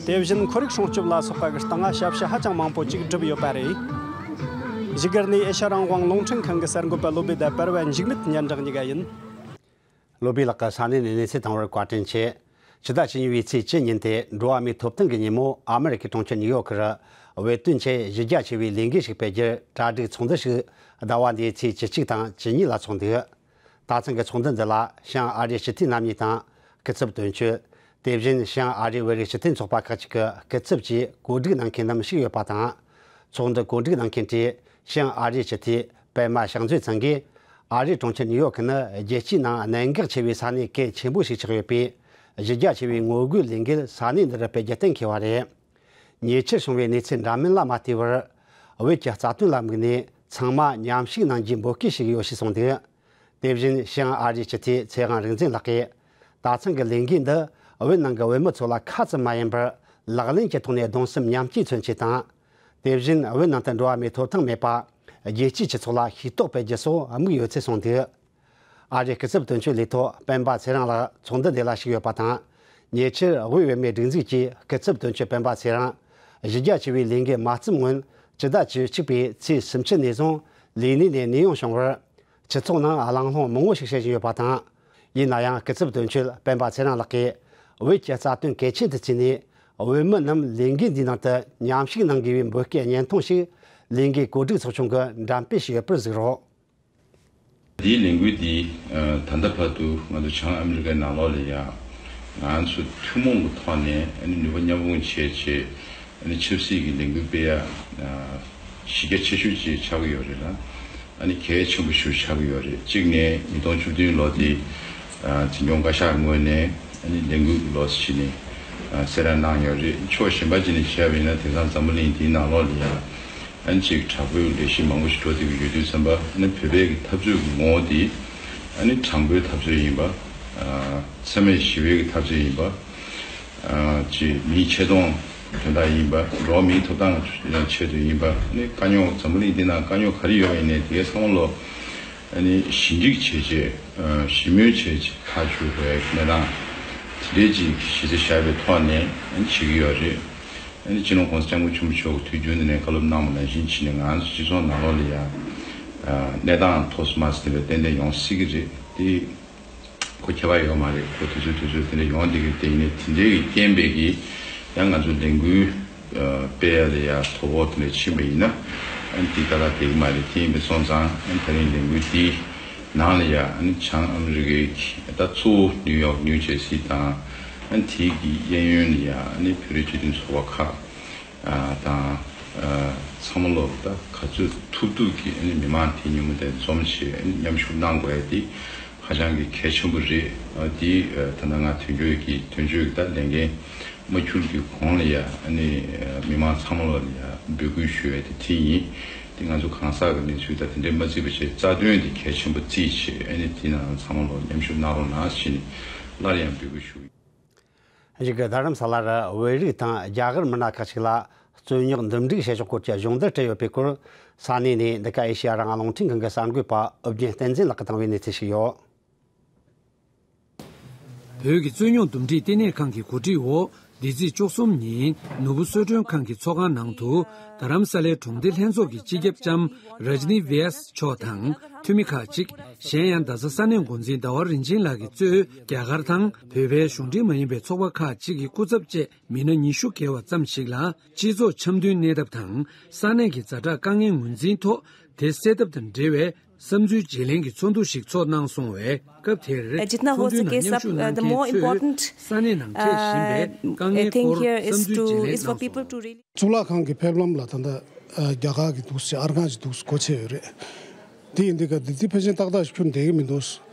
དེ་བཞིན་ཁོར་ཡུག་སྲུང་སྐྱོབ་ལ་སོགས་པ་གི་སྟེང་ང་ཞབས་ཞུ་ཧ་ཅང་མང་པོ་ཅིག་བསྒྲུབས་ཡོད་པ་རེད། བཞུགས་སྒར་ནས་ཨེ་ཤ་རང་དབང་རླུང་འཕྲིན་ཁང་གི་གསར་འགོད་པ་བློ་བྷེ་དང་བར་བ་འཇིགས་མེད་ཉན་རང་གཉིས་ཀ་ཡིན། བློ་བྷེ་ལགས་ཀྱིས་ས་གནས་ནས་གནས་ཚུལ་བཏང་བར་བཀའ་དྲིན་ཆེ། ཕྱི་ཟླ་བཅུ་གཉིས་པའི་ཚེས་བཅུ་ཉིན་དེ་འགྲོ་བ་མིའི་ཐོབ་ཐང་གི་ཉིན་མོ་ཨ་མེ་རི་ཁའི་གྲོང་ཁྱེར་ནིའུ་ཡོག་གི་བོད་དོན་ཆེད་གཞི་རྒྱ་ཆེ་བའི་ལས་འགུལ་ཞིག་སྤེལ་རྒྱུར་གྲ་སྒྲིག་ཚོགས་འདུ་ཞིག་ཟླ་བ་འདིའི་ཚེས་བཅུ་གཅིག་དང་བཅུ་གཉིས་ལ་ཚོགས་འདུག། ད་ཐེངས་ཀྱི་ཚོགས་འདུ་འདི་ལ་བྱང་ཨ་རིའི་སྤྱི་འཐུས་རྣམ་གཉིས་དང་སྐུ་ཚབ་དོན་གཅོད། དེ་བཞིན་བྱང་ཨ་རིའི་བོད་རིགས་སྤྱི་མཐུན་ཚོགས་པ་ཁག་ཅིག་གི་སྐུ་ཚབ་ཀྱིས་གོ་སྒྲིག་གནང་མཁན་རྣམས་ཞུགས་ཡོད་པ་དང་། ཚོགས་འདུ་གོ་སྒྲིག་གནང་མཁན་གྱིས་བྱང་ཨ་རིའི་སྤྱི་འཐུས་པད་མ་ཞག་མཛོད་ཚང་གིས། ཨ་རིའི་གྲོང་ཁྱེར་ནིའུ་ཡོག་གི་ནི་རྒྱལ་སྤྱིའི་ནང་གནད་འགག་ཆེ་བའི་ས་གནས་གལ་ཆེན་པོ་ཞིག་ཆགས་ཡོད་པས། གཞི་རྒྱ་ཆེ་བའི་ངོ་རྒོལ་ལས་འགུལ་ས་གནས་འདིར་སྤེལ་རྒྱུ་གཏན་འཁེལ་བ་རེད། ཉེ་ཆར་བྱུང་བའི་གནས་ཚུལ་འདྲ་མིན་ལ་མ་ལྟོས་པར། བོད་ཀྱི་རྩ་དོན་ལ་དམིགས་ནས་ཚང་མ་མཉམ་ཞུགས་གནང་རྒྱུའི་འབོད་སྐུལ་ཞུས་ཡོད་ཞེས་གསུངས་འདུག། དེ་བཞིན་བྱང་ཨ་རིའི་སྤྱི་འཐུས་ཚེ་དབང་རིག་འཛིན་ལགས་ཀྱིས། ད་ཐེངས་ཀྱི་ལས་འགུལ་འདི་བོད་ནང་གི་བོད་མི་ཚོ་ལ་ཁ་ཙམ་མ་ཡིན་པར། ལག་ལེན་གྱི་ཐོག་ནས་གདུང་སེམས་མཉམ་སྐྱེད་མཚོན་ཆེད་དང་། དེ་བཞིན་བོད་ནང་དུ་འགྲོ་བ་མིའི་ཐོབ་ཐང་མེད་པ། རྒྱལ་སྤྱིའི་སྤྱི་ཚོགས་ལ་ཤེས་རྟོགས་སྤེལ་རྒྱུ་སོགས་དམིགས་ཡོད་ཚུལ་གསུངས་འདུག། ཨ་རིའི་སྐུ་ཚབ་དོན་གཅོད་ལས་ཐོག་སྤེན་པ་ཚེ་རིང་ལགས་ཚོགས་འདུ་འདི་ལ་ཞུགས་ཡོད་པ་དང་། ཉེ་ཆར་དབུས་བོད་མིའི་སྒྲིག་འཛུགས་ཀྱིས་སྐུ་ཚབ་དོན་གཅོད་སྤེན་པ་ཚེ་རིང་། གཞི་རྒྱ་ཆེ་བའི་ལས་འགུལ་མ་བརྩམས་སྔོན། སྤྱི་ཟླ་བཅུ་གཅིག་པའི་ཚེས་སུམ་ཅུ་ནས་བཟུང་ལས་གནས་ནས་གནས་དབྱུང་བྱུང་བར། སྤྱི་ཚོགས་ནང་གླེང་སློང་མང་བོ་ཞིག་བྱེད་བཞིན་ཡོད་པ་དང་། ཡིན་ན་ཡང་སྐུ་ཚབ་དོན་གཅོད་སྤེན་པ་ཚེ་རིང་ལགས་ཀྱིས། བོད་ཀྱི་རྩ་དོན་གལ་ཆེན་དུ་བརྩིས་ནས། བོད་མི་རྣམས་ལས་འགུལ་འདིའི་ནང་དུ་མཉམ་ཞུགས་གནང་དགོས་པའི་འབོད་སྐུལ་བརྙན་ཐུང་ཞིག་ལས་འགུལ་གོ་སྒྲིག་ཚོགས་ཆུང་གིས་འགྲེམས་སྤེལ་བྱས་ཡོད་པར་གཟིགས་རོགས། འདིའི་ལས་འགུལ་འདི། ཨ། ད་ལྟ་བར་དུ་ང་ཚོ་བྱང་ཨ་མི་རི་ཀའི་ནང་ལོགས་ལ་ཡང་། ང་ཚོ་ཐུན་མོང་གི་ཐོག་ནས་ཨ་ནི་ནུས་པ་མཉམ་སྤུངས་བྱས་བྱས། ཨ་ནི་ཆབ་སྲིད་ཀྱི་ལས་འགུལ་སྤེལ་ཡ། ཨ། གཞི་རྒྱ་ཆེ་ཤོས་ཅིག་ཆགས་ཀྱི་ཡོད་རེད་ལ། ཨ་ནི་གལ་ཆེན་པོ་ཞིག་ཆགས་ཀྱི་ཡོད་རེད། གཅིག་ནས་ཉིས་སྟོང་བཅུ་བདུན་ལོ་འདི། ཨ། འཛིན་སྐྱོང་བཀའ་ཤག་ངོས་ནས་ཨ་ནི་ལས་འགུལ་གྱི་ལོ་ཟེར་ནས། ཨ། གསལ་བསྒྲགས་གནང་ཡོད་རེད། ཕྱོགས་གཞན་པ་ཅིག་ནས་བཤད་པ་ཡིན་ན། དེང་སང་འཛམ་བུ་གླིང་འདིའི་ནང་ལོགས་ལ་ཡང་། ཨ་ནི་ཅིག་དྲག་པོའི་ལས་གཞི་མང་པོ་ཞིག་འགྲོ་བསྡད་ཀྱི་ཡོད་དུས་ཙམ་པ། ཨ་ནི་བོད་པའི་གི་འཐབ་རྩོད་ཀྱི་ངོ་བོ་འདི། ཨ་ནི་དྲང་པོའི་འཐབ་རྩོད་ཡིན་པ། ཨ། འཚེ་མེད་ཞི་བའི་གི་འཐབ་རྩོད་ཡིན་པ། ཨ། ཅིག་མིའི་ཆེ་མཐོང་དོན་དག་ཡིན་པ། འགྲོ་བ་མིའི་ཐོབ་ཐང་ཆེད་དུ་ཡིན་པ། ཨ་ནི་དཀའ་རྙོག་འཛམ་བུ་གླིང་འདི་ནང་དཀའ་རྙོག་ག་རེ་ཡོད་པ་ཡིན་ནའི་དེ་གའི་ཚང་མ་ལོ། ཨ་ནི་ཞི་འགྲིག་བྱས་བྱས། ཨ། ཞི་མོལ་བྱས་བྱས་ཐག་གཅོད་དགོས་ཡ་གནས་སྟངས་དེ་འདྲའི་ཅིག་གཞི་རྩ་བཞག་པའི་ཐོག་ནས། ཨ་ནི་བྱེད་ཀྱི་ཡོད་རེད། ཨ་ནི་སྤྱི་ནོར་༸གོང་ས་༸སྐྱབས་མགོན་ཆེན་པོ་མཆོག་གིས་དུས་རྒྱུན་དུ་ནས་བཀའ་སློབ་གནང་བ་ནང་བཞིན་བྱས་ནས། ང་ཚོ་སྤྱི་ཚོགས་ནང་ལོགས་ལ་ཡང་། ཨ། གནས་སྟངས་ཐོག་མ་དེ་འདྲ་ཏན་ཏན་ཡོང་སྲིད་ཀྱི་རེད་དེ། ཁོ་ཁྱད་པར་ཡོད་མ་རེད། ཁོ་དུས་ཚོད་དུས་ཚོད་དེ་འདྲ་ཡོང་བསྡད་ཀྱི་རེད། དེ་ཡིན་ནའི་དེ་འདྲའི་གི་རྐྱེན་པས་ཀྱིས་ཡང་ང་ཚོ་ལས་འགུལ། ཨ། སྤེལ་ཡ་ལ་ཡ་དོ་ཕོག་དེ་འདྲ་ཕྱིན་པ་ཡིན་ན། ཨ་ནི་དེ་ཏག་ཏག་བསྡད་ཀྱི་མ་རེད། དེ་ཡིན་པ་སོང་ཙང་། ཨ་ནི་ད་རིང་ལས་འགུལ་འདིའི་ནང་ལ་ཡ། ཨ་ནི་བྱང་ཨ་མི་རི་ཀའི་གི་ད་གཙོ་བོ་ནིའུ་ཡོག་ནིའུ་ཇར་སི་དང་། ཨ་ནི་དེའི་གི་གཡས་གཡོན་ལ་ཡ། ཨ་ནི་བོད་རིགས་སྤྱི་མཐུན་ཚོགས་པ་ཁག་ཨ། དང་། ཨ། ཚང་མ་ལོ་ད་ག་ཚོད་ཐུབ་ཐུབ་ཀྱིས། ཨ་ནི་མི་མང་དེ་ཉུང་ངུ་དེ་འཛོམས་བྱས། ཨ་ནི་མཉམ་ཞུགས་གནང་དགོས་ཡ་དེ་ཧ་ཅང་གི་གལ་ཆེན་པོ་རེད། ཨ། དེ། ཨ། ད་ལྟ་ང་དོན་གཅོད་ཀྱི་དོན་གཅོད་ཀྱི་ད་ལས་འགན་མ་འཁྱུར་གྱི་གོང་ལ་ཡ། ཨ་ནི། ཨ། མི་མང་ཚང་མ་ལོ་ལ་ཡ་འབོད་སྐུལ་ཞུ་ཡ་དེ་དེ་ཡིན། དེ་ང་ཚོ་གང་ཟག་གི་གནས་ཚུལ་དང་དེ་འདྲས་མ་བརྩིས་པ་བྱས། རྩ་དོན་དེ་གལ་ཆེན་པོ་བརྩིས་བྱས། ཨ་ནི་དེ་ནང་ཚང་མ་ལོ་མཉམ་ཞུགས་གནང་རོགས་གནང་ཞེས་ནས་སླར་ཡང་འབོད་སྐུལ་ཞུ། གཞུག་གི་རྡ་རམ་ས་ལར་བོད་རིགས་དང་རྒྱ་གར་མི་སྣ་ཁག་ཅིག་ལ་རྩོད་རྙོག་འདུམ་འགྲིག་བྱེད་ཕྱོགས་སྐོར་གྱི་གཞུང་འབྲེལ་སྤྲད་ཡོད་པའི་སྐོར། ས་གནས་ནས་འདི་ག་ཨེ་ཤེ་ཡ་རང་དབང་རླུང་འཕྲིན་ཁང་གི་གསར་འགོད་པ་ཨོ་རྒྱན་བསྟན་འཛིན་ལགས་ཀྱིས་བཏང་བའི་གནས་ཚུལ་ཞིག་ཡོད། བོད་ཀྱི་རྩོད་རྙོག་འདུམ་འགྲིག་ལྟེ་གནས་ཁང་གི་གོ་སྒྲིག་འོག་འདི་ཚེས་བཅུ་གསུམ་ཉིན་ནོར་བུ་གསོལ་མགྲོན་ཁང་གི་ཚོགས་ཁང་ནང་དུ། རྡ་རམ་ས་ལའི་གྲོང་སྡེ་ལྷན་ཚོགས་ཀྱི་སྤྱི་ཁྱབ་ལྕམ་ར་ཇི་ནི་ཝི་ཡ་སི་མཆོག་དང་། འཐུས་མི་ཁག་ཅིག་གཞན་ཡང་རྡ་ས་ས་གནས་འགོ་འཛིན་ཟླ་བ་རིན་ཆེན་ལགས་ཀྱིས་གཙོས་རྒྱ་གར་དང་བོད་པའི་གཞུང་འབྲེལ་མ་ཡིན་པའི་ཚོགས་པ་ཁག་ཅིག་གི་སྐུ་ཚབ་བཅས་མི་སྣ་ཉི་ཤུ་བརྒལ་བ་ཙམ་ཞིག་ལ། སྤྱི་ཚོགས་འཆམ་མཐུན་གནས་ཐབས་དང་ས་གནས་ཀྱི་ཛ་དྲག་དཀའ་ངལ་ངོས་འཛིན་ཐོག་དེ་སེལ་ཐབས་དང་འབྲེལ་བའི་བསམ་ཚུལ་བརྗེ་ལེན་གྱི་ཚོགས་འདུ་ཞིག་ཚོགས་གནང་སོང་བས། སྐབས་དེར་ཚོགས་འདུའི་ནང་མཉམ་ཞུགས་གནང་མཁན་ཚོས་ས་གནས་ནང་འཁྱད་བཞིན་པའི་དཀའ་ངལ་སྐོར་བསམ་ཚུལ་བརྗེ་ལེན་གནང་སོང་། གཙུག་ལག་ཁང་གི་ཕེབས་ལམ་ལ་ད་ལྟ་རྒྱ་གར་གྱི་འདུག་སེ་ཨར་ཁང་ཅིག་འདུག་སེ་སྒོ་ཕྱེ་ཡོད་རེད། དེ་ཡིན་དུས་ཀ་འདི་འདི་ཕལ་ཆེར་ཏག་ཏག་ཞིག་ཁྱོན་བསྡད་ཀྱི་མི་འདུག།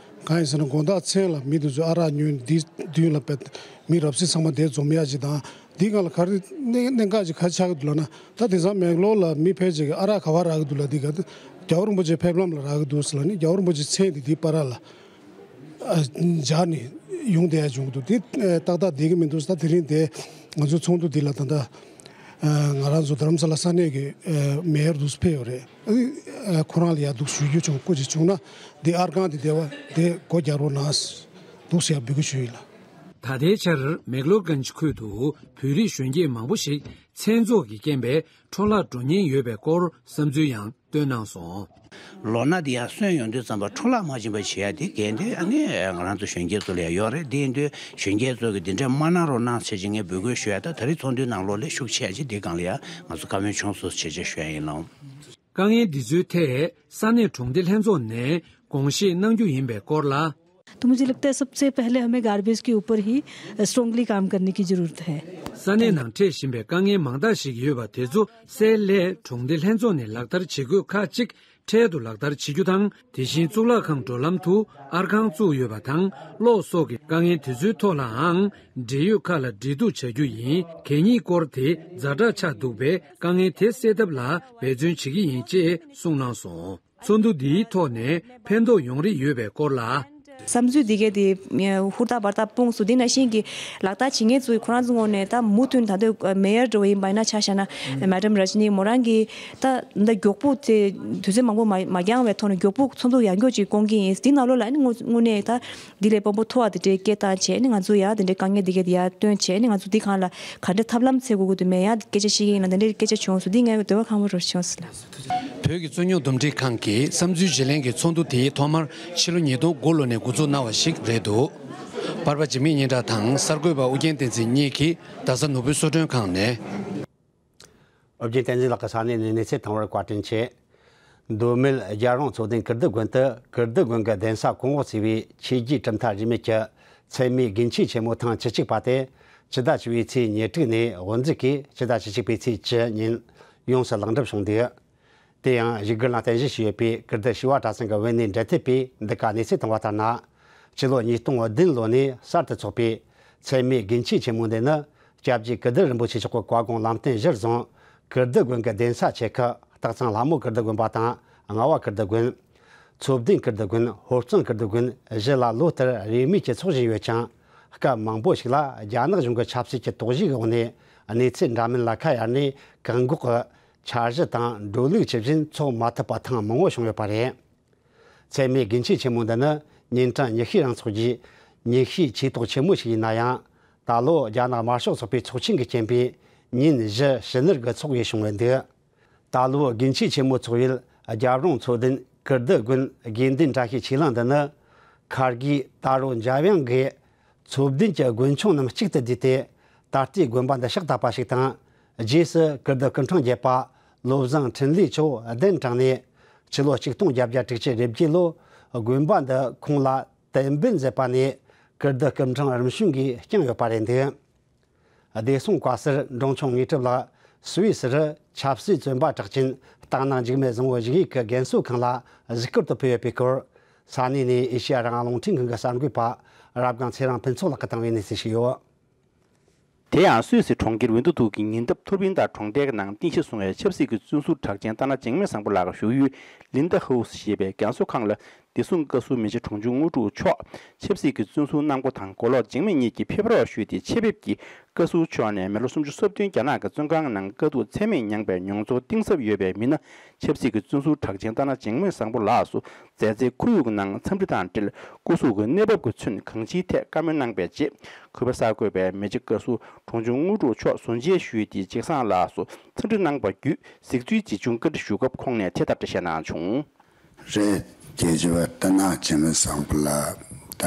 གང་ཡིན་ཟེར་ན། དགོང་དག་མཚན་ལ་མི་དེ་ཚོས་ཨ་རག་ཉོས། འདི་མདུན་ལ་བེད་མི་རབ་གསལ་ཚང་མ་དེ་འཛོམས་ཡག་ཅིག་དང་། འདི་སྒང་ལ་ག་རེ་གནད་གནད་འགག་ཅིག་ག་རེ་ཆགས་ཀྱི་འདུག་ལབ་ན། ད་དེང་སང་མེག་ལོར་ལ་མི་ཕལ་ཆེར་གྱིས་ཨ་རག་ག་པར་རག་གི་འདུག་ལབ། འདི་ག་རྒྱལ་བ་རིན་པོ་ཆེའི་ཕེབས་ལམ་ལ་རག་གི་འདུག་ཟེར་ལབ་ནས། རྒྱལ་བ་རིན་པོ་ཆེའི་མཚན་དེ་འདིའི་བར་ལ་ཨ་སྦྱར་ནས་ཡོང་བསྡད་ཡག་བྱུང་གི་འདུག། དེ་ཨ་ཏག་ཏག་བསྡད་ཀྱི་མི་འདུག། ད་དེ་རིང་དེ་ང་ཚོའི་ཚོགས་འདུ་འདི་ལ་ད་ལྟ་ཨ་ང་རང་ཚོ་རྡ་རམ་ས་ལ་ས་གནས་ཀྱི་ཨ་མེ་ཡར་འདུག་སེ་ཕེབས་ཡོད་རེད། ཨ་ནི་ཨ་ཁོ་རང་ལ་ཡར་འདུག་སེ་ཞུ་རྒྱུ་བྱུང་། སྐུ་མཁྱེན་བྱུང་ན་འདི་ཨར་ཁང་འདི་བསྡད་པ་འདི་སྒོ་རྒྱག་རོགས་གནང་འདུག་ཟེར་ཡར་འབོད་སྐུལ་ཞུ་ཡིན་ལགས། ད་ལྟའི་ཆར་མེག་ལོར་གྷན་ཇི་ཁུལ་དུ་བོད་རིགས་གཞོན་སྐྱེས་མང་པོ་ཞིག་མཚན་རྫོགས་ཀྱི་རྐྱེན་པས་འཕྲོ་བརླག་འགྲོ་ཉེན་ཡོད་པའི་སྐོར་བསམ་ཚུལ་ཡང་བཏོན་གནང་སོང་། ལོ་ན་འདི་ཡར་སོན་ཡོང་དུས་ཙམ་པ་འཕྲོ་བརླག་མ་ཕྱིན་པ་བྱེད་ཡ་དེ་གལ་འདུག། ཨ་ནི་ང་རང་ཚོ་གཞོན་སྐྱེས་ཚོ་ལ་ཡང་ཡོད་རེད། དེ་ཡིན་དུས་གཞོན་སྐྱེས་ཚོ་གིས་འདི་འདྲ་མ་གནང་རོགས་གནང་བྱས་ཅིག་ངས་འབོད་སྐུལ་ཞུ་ཡ། ད་ད་རེས་ཚོགས་འདུའི་ནང་ལོགས་ལ་ཤུགས་ཆེ་ཅིག་འདི་སྒང་ལ་ཡང་ང་ཚོ་བཀའ་མོལ་བྱུང་སོང་བྱས་ཅིག་ཞུ་ཡ་ཡིན་ལགས། དཀའ་ངལ་འདི་ཚོའི་ཐད་ས་གནས་གྲོང་སྡེ་ལྷན་ཚོགས་ནས་དགོངས་བཞེས་གནང་རྒྱུ་ཡིན་པའི་སྐོར་ལ། तो मुझे लगता है, सबसे पहले हमें गार्बेज के ऊपर ही स्ट्रांगली काम करने की ज़रूरत है। ས་གནས་ནང་འཕྲད་བཞིན་པའི་དཀའ་ངལ་མང་དག་ཞིག་ཡོད་པ་དེ་ཚོ་སེལ་སླད་གྲོང་སྡེ་ལྷན་ཚོགས་ནས་ལག་བསྟར་བྱེད་དགོས་ཁག་ཅིག་འཕྲལ་དུ་ལག་བསྟར་བྱེད་རྒྱུ་དང་། དེ་བཞིན་གཙུག་ལག་ཁང་གྲོལ་ལམ་དུ་ཨར་ཁང་བཙུགས་ཡོད་པ་དང་གློག་སོགས་ཀྱི་དཀའ་ངལ་དེ་ཚོའི་ཐོག་ལའང་འབྲེལ་ཡོད་ཁག་ལ་འབྲེལ་གཏུག་བྱ་རྒྱུ་ཡིན། གད་སྙིགས་སྐོར་དེ་ཛ་དྲག་ཆགས་འདུག་པས། དཀའ་ངལ་དེ་སེལ་ཐབས་ལ་འབད་བརྩོན་བྱེད་ཀྱི་ཡིན་ཅེས་གསུངས་གནང་སོང་། ཚོགས་འདུ་འདིའི་ཐོག་ནས་ཕན་ཐོགས་ཡོང་རེ་ཡོད་པའི་སྐོར་ལ། བསམ་ཚུལ་འདི་གའི་དེ་ཧུར་ཐག་འབར་ཐག་སྤུངས་སོང་། དེ་ནང་བཞིན་གྱི་ལག་བསྟར་བྱེད་མཁན་ཚོས་ཁོ་རང་ཚོ་ངོས་ནས་ད་མུ་མཐུད་ད་ལྟ་མེ་ཡར་འདྲ་བོ་ཡིན་པ་ཡིན་ན་ཆ་བཞག་ན་མེ་ཌམ་ར་ཇི་ནི་མོ་རང་གིས་ད་ད་མགྱོགས་པོ་དེ་དུས་ཚོད་མང་པོ་མ་མ་འགྱངས་པའི་ཐོག་ནས་མགྱོགས་པོ་ཚོགས་འདུ་ཡང་མགྱོགས་ཅིག་སྐོང་གི་ཡིན། དེའི་ནང་ལོགས་ལ་ཨ་ནི་དངོས་དངོས་གནས་ད་འདི་ལས་དཔོན་པོ་མཐོ་བ་དེ་འདྲའི་སྐད་བཏང་བྱས་ནས་ང་ཚོ་ཡ་དེ་འདྲའི་དཀའ་ངལ་འདི་གའི་དེ་ཡར་བཏོན་བྱས་ནས་ང་ཚོ་འདི་སྒང་ལ་ག་འདྲ་ཐབས་ལམ་འཚོལ་དགོས་ཀྱི་འདུག་མེད་ཡ་སྐད་ཆ་བཤད་ཀྱི་ཡིན་ལ་དེ་འདྲའི་སྐད་ཆ་བྱུང་སོང་། འདི་ངའི་འདོད་པ་ཁེངས་པོ་རེད་བྱུང་སོང་ལ། བོད་ཀྱི་རྩོད་རྙོག་འདུམ་འགྲིག་ཁང་གིས་བསམ་ཚུལ་བརྗེ་ལེན་གྱི་ཚོགས་འདུ་དེ་ཐོག་མར་ཕྱི་ལོ་ཉིས་སྟོང་དགུ་ལོ་ནས་འགོ་འཛུགས་གནང་བ་ཞིག་རེད་འདུག་པར་པ་འཇིགས་མེད་སྙན་གྲགས་དང་གསར་འགོད་པ་ཨུ་རྒྱན་བསྟན་འཛིན་གཉིས་ཀྱིས་རྡ་ས་ནོར་བུ་གསོལ་མགྲོན་ཁང་ནས། ཨོ་རྒྱན་བསྟན་འཛིན་ལགས་ཀྱིས་ས་གནས་ནས་གནས་ཚུལ་དང་པོར་བཀའ་དྲིན་ཆེ། མདོ་སྨད་རྒྱལ་རོང་མཚོ་ལྡིང་ཀིརྟི་དགོན་དུ་ཀིརྟི་དགོན་གྱི་གདན་ས་གོང་འོག་བརྩིས་པའི་ཆོས་བརྒྱུད་གྲུབ་མཐའ་རིས་མེད་ཀྱི་ཚད་མའི་དགེ་མཆོད་ཆེན་མོ་ཐེངས་བཅུ་གཅིག་པ་དེ་ཕྱི་ཟླ་བཅུ་པའི་ཚེས་ཉེར་དྲུག་ནས་དབུ་འཛུགས་ཀྱིས་ཕྱི་ཟླ་བཅུ་གཅིག་པའི་ཚེས་བཅུ་ཉིན་ཡོངས་སུ་ལེགས་འགྲུབ་བྱུང་འདུག་དེ་ཡང་བཞུགས་སྒར་ནང་རྟེན་གཞི་བྱས་ཡོད་པའི་ཀིརྟི་བྱེས་པ་གྲྭ་ཚང་གི་བོད་གནས་འབྲེལ་མཐུད་པས་འདི་ག་གནས་ཚུལ་བཏང་བ་ལྟར་ན། སྤྱི་ལོ་ཉིས་སྟོང་བདུན་ལོ་ནས་གསར་དུ་འཚོགས་པའི་ཚད་མའི་དགེ་མཆོད་ཆེན་མོ་འདི་ནི་སྐྱབས་རྗེ་ཀིརྟི་རིན་པོ་ཆེ་མཆོག་གི་བཀའ་དགོངས་ལམ་སྟོན་གཞིར་བཟུང་། ཀིརྟི་དགོན་གྱི་གདན་ས་ཆེ་ཁག་སྟག་ཚང་ལྷ་མོ་ཀིརྟི་དགོན་པ་དང་རྔ་བ་ཀིརྟི་དགོན། མཚོ་བདུན་ཀིརྟི་དགོན། ཧོར་གཙང་ཀིརྟི་དགོན་བཞི་ལ་ལོ་ལྟར་རིས་མེད་ཀྱི་འཚོགས་བཞིན་ཡོད་ཀྱང་། སྐབས་མང་པོ་ཞིག་ལ་རྒྱ་ནག་གཞུང་གི་ཆབ་སྲིད་ཀྱི་དོགས་གཞིའི་འོག་ནས་གནས་ཚུལ་འདྲ་མིན་ལ་ཁ་གཡར་ནས་བཀག་འགོག་གི་འཆར་གཞི་དང་འགྲོ་ལུགས་ཇི་བཞིན་འཚོགས་མ་ཐུབ་པ་ཐེངས་མང་པོ་བྱུང་ཡོད་པ་རེད། ཚད་མའི་དགེ་མཆོད་ཆེན་མོ་འདི་ནི་ཉིན་གྲངས་ཉི་ཤུའི་རིང་འཚོགས་རྒྱུའི་ཉི་ཤུའི་ཆོས་ཐོག་ཆེན་མོ་ཞིག་ཡིན་ན་ཡང་། ད་ལོ་རྒྱ་ནག་དམར་ཤོག་ཚོགས་པའི་ཚོགས་ཆེན་གྱི་རྐྱེན་པས་ཉིན་བཞི་ཕྱི་ནུར་གྱིས་འཚོགས་དགོས་བྱུང་བ་འདུག་ད་ལོའི་དགེ་མཆོད་ཆེན་མོ་འཚོགས་ཡུལ་རྒྱལ་རོང་མཚོ་བདུན་ཀིརྟི་དགོན་དགེ་འདུན་བཀྲ་ཤིས་ཆོས་གླིང་འདི་ནི། ཁ་དགེ་རྟ་རོ་འཇམ་དབྱངས་ཀྱིས་མཚོ་བདུན་གྱི་དགོན་ཆུང་རྣམས་གཅིག་ཏུ་བསྡུས་ཏེ། ད་ལྟའི་དགོན་པ་འདི་ཕྱག་བཏབ་པ་ཞིག་དང་། རྗེས་སུ་ཀིརྟི་སྐུ་ཕྲེང་བརྒྱད་པ་བློ་བཟང་འཕྲིན་ལས་མཆོག་གདན་དྲངས་ནས། ཕྱི་ལོ་ཆིག་སྟོང་བརྒྱད་བརྒྱ་དྲུག་ཅུ་རེ་བརྒྱད་ལོར་དགོན་པ་འདི་ཁོང་ལ་ཏན་འབུལ་མཛད་པ་ནས་ཀིརྟི་སྐུ་ཕྲེང་རིམ་བྱོན་གྱིས་བསྐྱངས་ཡོད་པ་རེད་འདུག་བདེ་སྲུང་བཀའ་ཟུར་འབྲོང་ཆུང་དངོས་གྲུབ་ལགས་སུད་སིར་ཆབ་སྲིད་བཙོན་པ་གྲགས་ཅན་སྟག་སྣ་འཇིགས་མེད་བཟང་པོ་བཞུགས་ཡིག་གི་རྒན་གསོ་ཁང་ལ་གཟིགས་སྐོར་དུ་ཕེབས་ཡོད་པའི་སྐོར། ས་གནས་ནས་ཨེ་ཤེ་ཡ་རང་དབང་རླུང་འཕྲིན་ཁང་གི་གསར་འགོད་པ་རབ་སྒང་ཚེ་རིང་ཕུན་ཚོགས་ལགས་ཀྱིས་བཏང་བའི་གནས་ཚུལ་ཞིག་ཡོད། དེ་ཡང་སུད་སི་གྲོང་ཁྱེར་ཝིན་ཏུ་ཐུག་གི་ཉེ་འདབས་ཐུར་བིན་ཏ་གྲོང་རྡལ་གྱི་ནང་རྟེན་གཞི་བཟུང་བའི་ཆབ་སྲིད་ཀྱི་བཙོན་ཟུར་གྲགས་ཅན་ཏཱ་ན་འཇིགས་མེད་བཟང་པོ་ལགས་བཞུགས་ཡུལ་ལིན་ད་ཧའུ་སི་ཞེས་པའི་རྒན་གསོ་ཁང་ལ། བདེ་སྲུང་བཀའ་ཟུར་མི་རྗེ་དྲུང་ཆུང་དངོས་གྲུབ་མཆོག་ཆབ་སྲིད་ཀྱི་བཙོན་ཟུར་གནང་སྒོ་དང་། མགོ་ལོག་འཇིགས་མེད་གཉིས་ཀྱིས་ཕེབས་རོགས་ཞུས་ཏེ་ཆེད་ཕེབས་ཀྱིས་བཀའ་ཟུར་མཆོག་ནས་མི་ལོ་སུམ་ཅུ་སོ་བདུན་རྒྱ་ནག་གི་བཙོན་ཁང་ནང་དཀའ་སྡུག་ཚད་མེད་མྱངས་པའི་མྱོང་ཚོར་གཏིང་ཟབ་ཡོད་པའི་མི་སྣ་ཆབ་སྲིད་ཀྱི་བཙོན་ཟུར་གྲགས་ཅན་ཏཱ་ན་འཇིགས་མེད་བཟང་པོ་ལགས་སུ་མཛའ་བརྩེའི་ཁོར་ཡུག་ནང་འཚམས་འདྲི་དང་འབྲེལ། སྐུ་གཟུགས་ཀྱི་གནས་བབ་ཀྱིས་མཚོན་གང་ཅིའི་ཐད་བཀའ་མོལ་གནང་བའི་རྗེས། གུས་པ་གསར་འགོད་པས་མི་རྗེ་བཀའ་ཟུར་དྲུང་ཆུང་དངོས་གྲུབ་མཆོག་ཟུར་མཇལ་ཞུས་ཏེ་འཇིགས་བཟང་ལགས་སུ་འཚམས་འདྲི་གནང་བ་བརྒྱུད་གཟིགས་ཚུལ་ཇི་བྱུང་བཀའ་འདྲི་ཞུ་སྐབས་ཁོང་ནས་དེ་ལྟར་འགྲེལ་བཤད་གནང་བྱུང་། རེད། རྒྱལ་གཅེས་པ་ཏཱ་ན་འཇིགས་མེད་བཟང་པོ་ལགས་ད་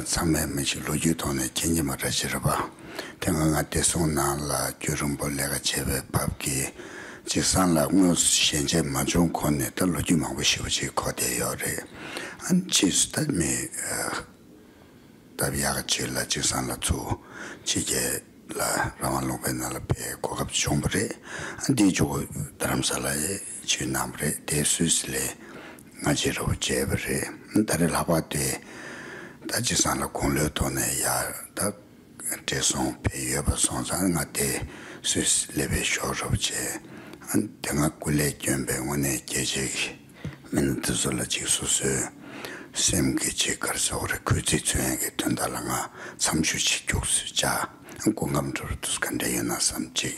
ཚང་མས་མི་ཞིག་ལོ་རྒྱུས་ཐོག་ནས་མཁྱེན་གྱི་མ་རེད་ཅེས་རེད་པ། དེ་སྔ་ང་བདེ་སྲུང་ནང་ལ་རྒྱུན་རིང་པོ་ལས་ཀ་བྱས་པའི་བབ་ཀྱིས་འཇིགས་བཟང་ལགས་དངོས་སུ་ཞལ་མཇལ་མ་བྱུང་གོང་ནས་ད་ལོ་རྒྱུས་མང་པོ་ཞེ་པོ་ཅིག་གོ་བསྡད་ཡོད་རེད། ཨ་ཕྱིས་སུ་ད་མི་སྟབས་ཡག་གི་ཆེད་ལ་འཇིགས་བཟང་ལགས་ཚུར་ཕྱི་རྒྱལ་ལ་རང་དབང་ལུང་པའི་ནང་ལ་ཕེབས་གོ་སྐབས་བྱུང་བ་རེད། འདིའི་མཇུག་རྡ་རམ་ས་ལ་ཡི་ཕྱིར་གནང་བ་རེད། དེ་སུད་སི་ལ་སྔ་རྗེས་རོབ་བྱས་པ་རེད། ད་རེས་ལྷག་པར་དུ་ད་འཇིགས་བཟང་ལགས་དགུང་ལོའི་ཐོག་ནས་ཡར་ད་བགྲེས་སོང་ཕེབས་ཡོད་པ་སོང་ཙང་། ང་དེ་སུད་སི་སླེབས་པའི་ཞོར་རོབ་བྱས། དེ་སྔ་སྐུ་ལས་བསྐྱོན་པའི་དངོས་གནས་རྒྱལ་གཅེས་ཀྱི་མི་སྣ་དེ་ཚོ་ལ་ཅིག་སོ་སོའི་སེམས་ཀྱི་ཅིག་ག་རེ་ཟེར་དགོས་རེད། གུས་བརྩི་མཚོན་ཡག་གི་དོན་དག་ལ་ང་འཚམས་ཞུ་ཅིག་རྒྱུགས་སུ་བཅར། སྐུ་ཁམས་བཟང་པོ། དུས་ག་འདྲ་ཡོད་ན་བསམ་ཅིག་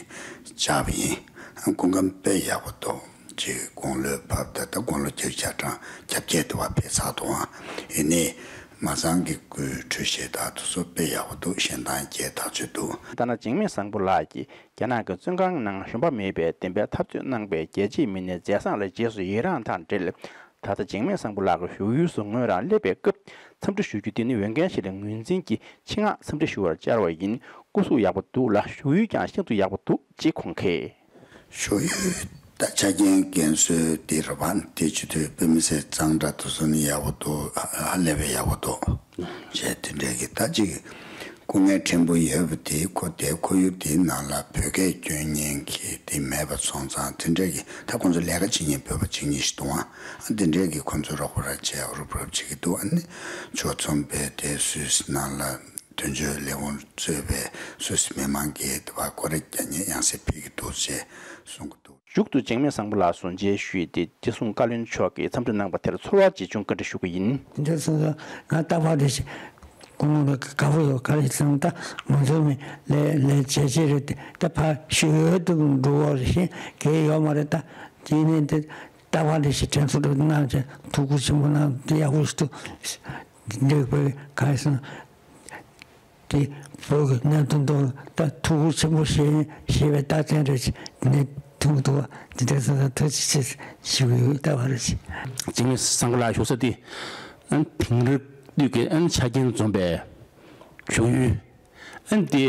བཅར་བ་ཡིན། སྐུ་ཁམས་དཔེ་ཡག་པོ་འདུག་ཅིག་དགུང་ལོའི་བབ་ད་ལྟ་དགུང་ལོ་བརྒྱད་ཅུ་གྱ་གྲངས་གྱ་བརྒྱད་དུ་བ་ཕེབས་ཚར་འདུག་ཨང་། ཡིན་ནའི་མ་ཚང་གི་སྐུའི་འཕྲོད་བཞེས་དག་དེ་ཚོ་དཔེ་ཡག་པོ་འདུག་གཞན་དང་རྒྱས་ཐག་ཆོད་འདུག་ཏཱ་ན་འཇིགས་མེད་བཟང་པོ་ལགས་ཀྱིས་རྒྱ་ནག་གི་བཙོན་ཁང་ནང་ཞུམ་པ་མེད་པའི་བདེན་པའི་འཐབ་རྩོད་གནང་པའི་རྒྱལ་གཅེས་མི་སྣའི་མཛད་བཟང་ལ་རྗེས་སུ་ཡི་རངས་དང་འབྲེལ། ད་ལྟ་འཇིགས་མེད་བཟང་པོ་ལགས་ཀྱི་བཞུགས་ཡུལ་དུ་ངོས་རང་སླེབས་པའི་སྐབས་འཚམས་འདྲི་ཞུ་རྒྱུ་དེ་ནི་འོས་འགན་ཞིག་ལས་ངོས་འཛིན་གྱིས་ཆེད་མངགས་འཚམས་འདྲི་ཞུ་བར་བཅར་བ་ཡིན། སྐུ་གཟུགས་ཡག་པོ་འདུག་ལ། བཞུགས་ཡུལ་ཀྱང་ཤིན་ཏུ་ཡག་པོ་འདུག་ཅེས་ཁོང་གིས། བཞུགས་ཡུལ་ ད་ཆ་རྐྱེན་རྐྱེན་སྲོལ་འདི་རེད་པ། དེ་བྱེད་དུས་དཔེ་མི་སྲིད་གཙང་སྦྲ་དེ་ཚོ་ནི་ཡག་པོ་འདུག་ཧ་ལས་པའི་ཡག་པོ་འདུག་བྱས་དེ་འདྲས་ཀྱི་ད་ཅིག་སྐུ་ངལ་ཕྲན་བུ་ཡོད་པ་དེ་ཁོ་དེ་ཁོར་ཡུག་དེའི་ནང་ལ་བོད་སྐད་སྐྱོན་མཁན་གྱི་དེ་མེད་པ་སོང་ཙང་དེ་འདྲས་ཀྱི་ད་ཁོང་ཚོ་ལས་ཀ་བྱེད་མཁན་བོད་པ་གཅིག་གཉིས་ཤིག་འདུག་ཨང་། དེ་འདྲས་ཀྱི་ཁོང་ཚོ་རོགས་པ་ར་བྱས་རུབ་རུབ་བྱེད་ཀྱི་འདུག་ཨ་ནི་ཆོས་ཚོགས་པའི་དེ་སུད་སི་ནང་ལ་དོན་གཅོད་ལས་ཁུངས་གཙོས་པའི་སུད་སི་མི་མང་གིས་དེ་བ་སྐོར་ར་རྒྱག་མཁན་ཡང་སེ་ཕུལ་གྱི་འདུག་ཅེས་གསུང་གི་འདུག་མཇུག་ཏུ་འཇིགས་མེད་བཟང་པོ་ལགས་སུ་མཇལ་ཞུས་ཏེ་བདེ་སྲུང་བཀའ་བློན་མཆོག་གིས་འཚམས་འདྲི་གནང་བ་དེར་ཚོར་བ་ཇི་བྱུང་བཀའ་འདྲི་ཞུ་གི་ཡིན། དེ་འདྲ་སོང་ཙང་ང་རྟག་པར་རེ་ཞིག་སྐུ་ངོ་ལ་དགའ་པོ་ཡོད། ག་རེ་ཟེར་ན་ད་ང་ཚོ་མི་ལས་ལས་བྱེད་ཅིག་རེད་དེ་ད་ཕར་ཞུ་ཡོད་དུ་འགྲོ་བ་རེ་ཞིག་གལ་ཡོད་མ་རེད། ད་དེ་ནས་དེ་རྟག་པར་རེ་ཞིག་དྲན་གསོ་འདྲ་གནང་བྱས་ཐུགས་ཁུར་ཆེན་པོ་གནང་དེ་ཡག་པོ་ཞིག་འདུག་འདི་འདྲ་བས་ག་རེ་ཟེར་ན། དེ་བོད་ཀྱི་གནད་དོན་ཐོག་ལ་ད་ཐུགས་ཁུར་ཆེན་པོ་བཞེས་བཞེས་པའི་རྟགས་མཚན་རེད། ནས་ཐུག་ཐུག་འདི་འདྲ་ཚོ་ལ་ཐུགས་རྗེ་ཆེ་ཞུ་གི་ཡོད། ལྟ་བ་རེད། འཇིགས་མེད་བཟང་པོ་ལགས་བཞུགས་ས་དེ་ཨ་དེང་རབས་དུས་ཀྱི་ཨ་ཆ་རྐྱེན་འཛོམས་པའི་བཞུགས་ཡུལ་ཨ་དེ་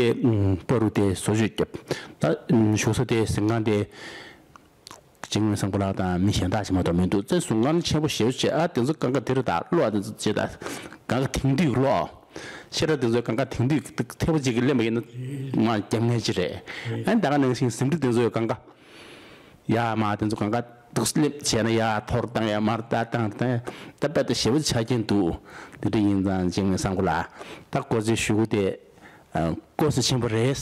པ་རུ་དེ་བཟོ་བཅོས་བརྒྱབ། ད་བཞུགས་ས་དེ་གཟིམ་ཁང་དེ། འཇིགས་མེད་བཟང་པོ་ལགས་དང་མི་གཞན་དག་ཅིག་མ་གཏོགས་མི་འདུག་ཚེ་གཟུངས་སྔགས་ཆེན་པོ་ཞེ་པོ་བྱས། ཨ་དེ་ཚོ་གང་ག་དེ་རུ་དག་ཀློག་ཨ་དེ་ཚོ་བྱས་དང་གང་ག་དེང་དུས་ཀློག་ཤེས་རབ་དེ་ཚོ་གང་ག་དེང་དུས་ཐེ་བོ་གཅིག་གི་ལེན་པ་ཡིན་ན་མ་རྒྱབ་ངེས་ཅི་རེད། ཨ་ད་ག་ནང་བཞིན་ཟིན་བྲིས་དེ་ཚོ་གང་ག་ཡ་མ་དེ་ཚོ་གང་ག་འདུག་སླེབས་བྱས་ན་ཡ་ཐོར་བཏང་ཡ་མར་ལྟ་བཏང་བཏང་ད་དཔེ་ད་ཞེ་པོ་ཆ་རྐྱེན་འདུག་དེ་འདྲ་ཡིན་ཙང་འཇིགས་མེད་བཟང་པོ་ལགས་ད་སྐོར་ཚོས་ཞུ་གུ་དེ་སྐོར་ཚོ་ཆེན་པོ་རེད།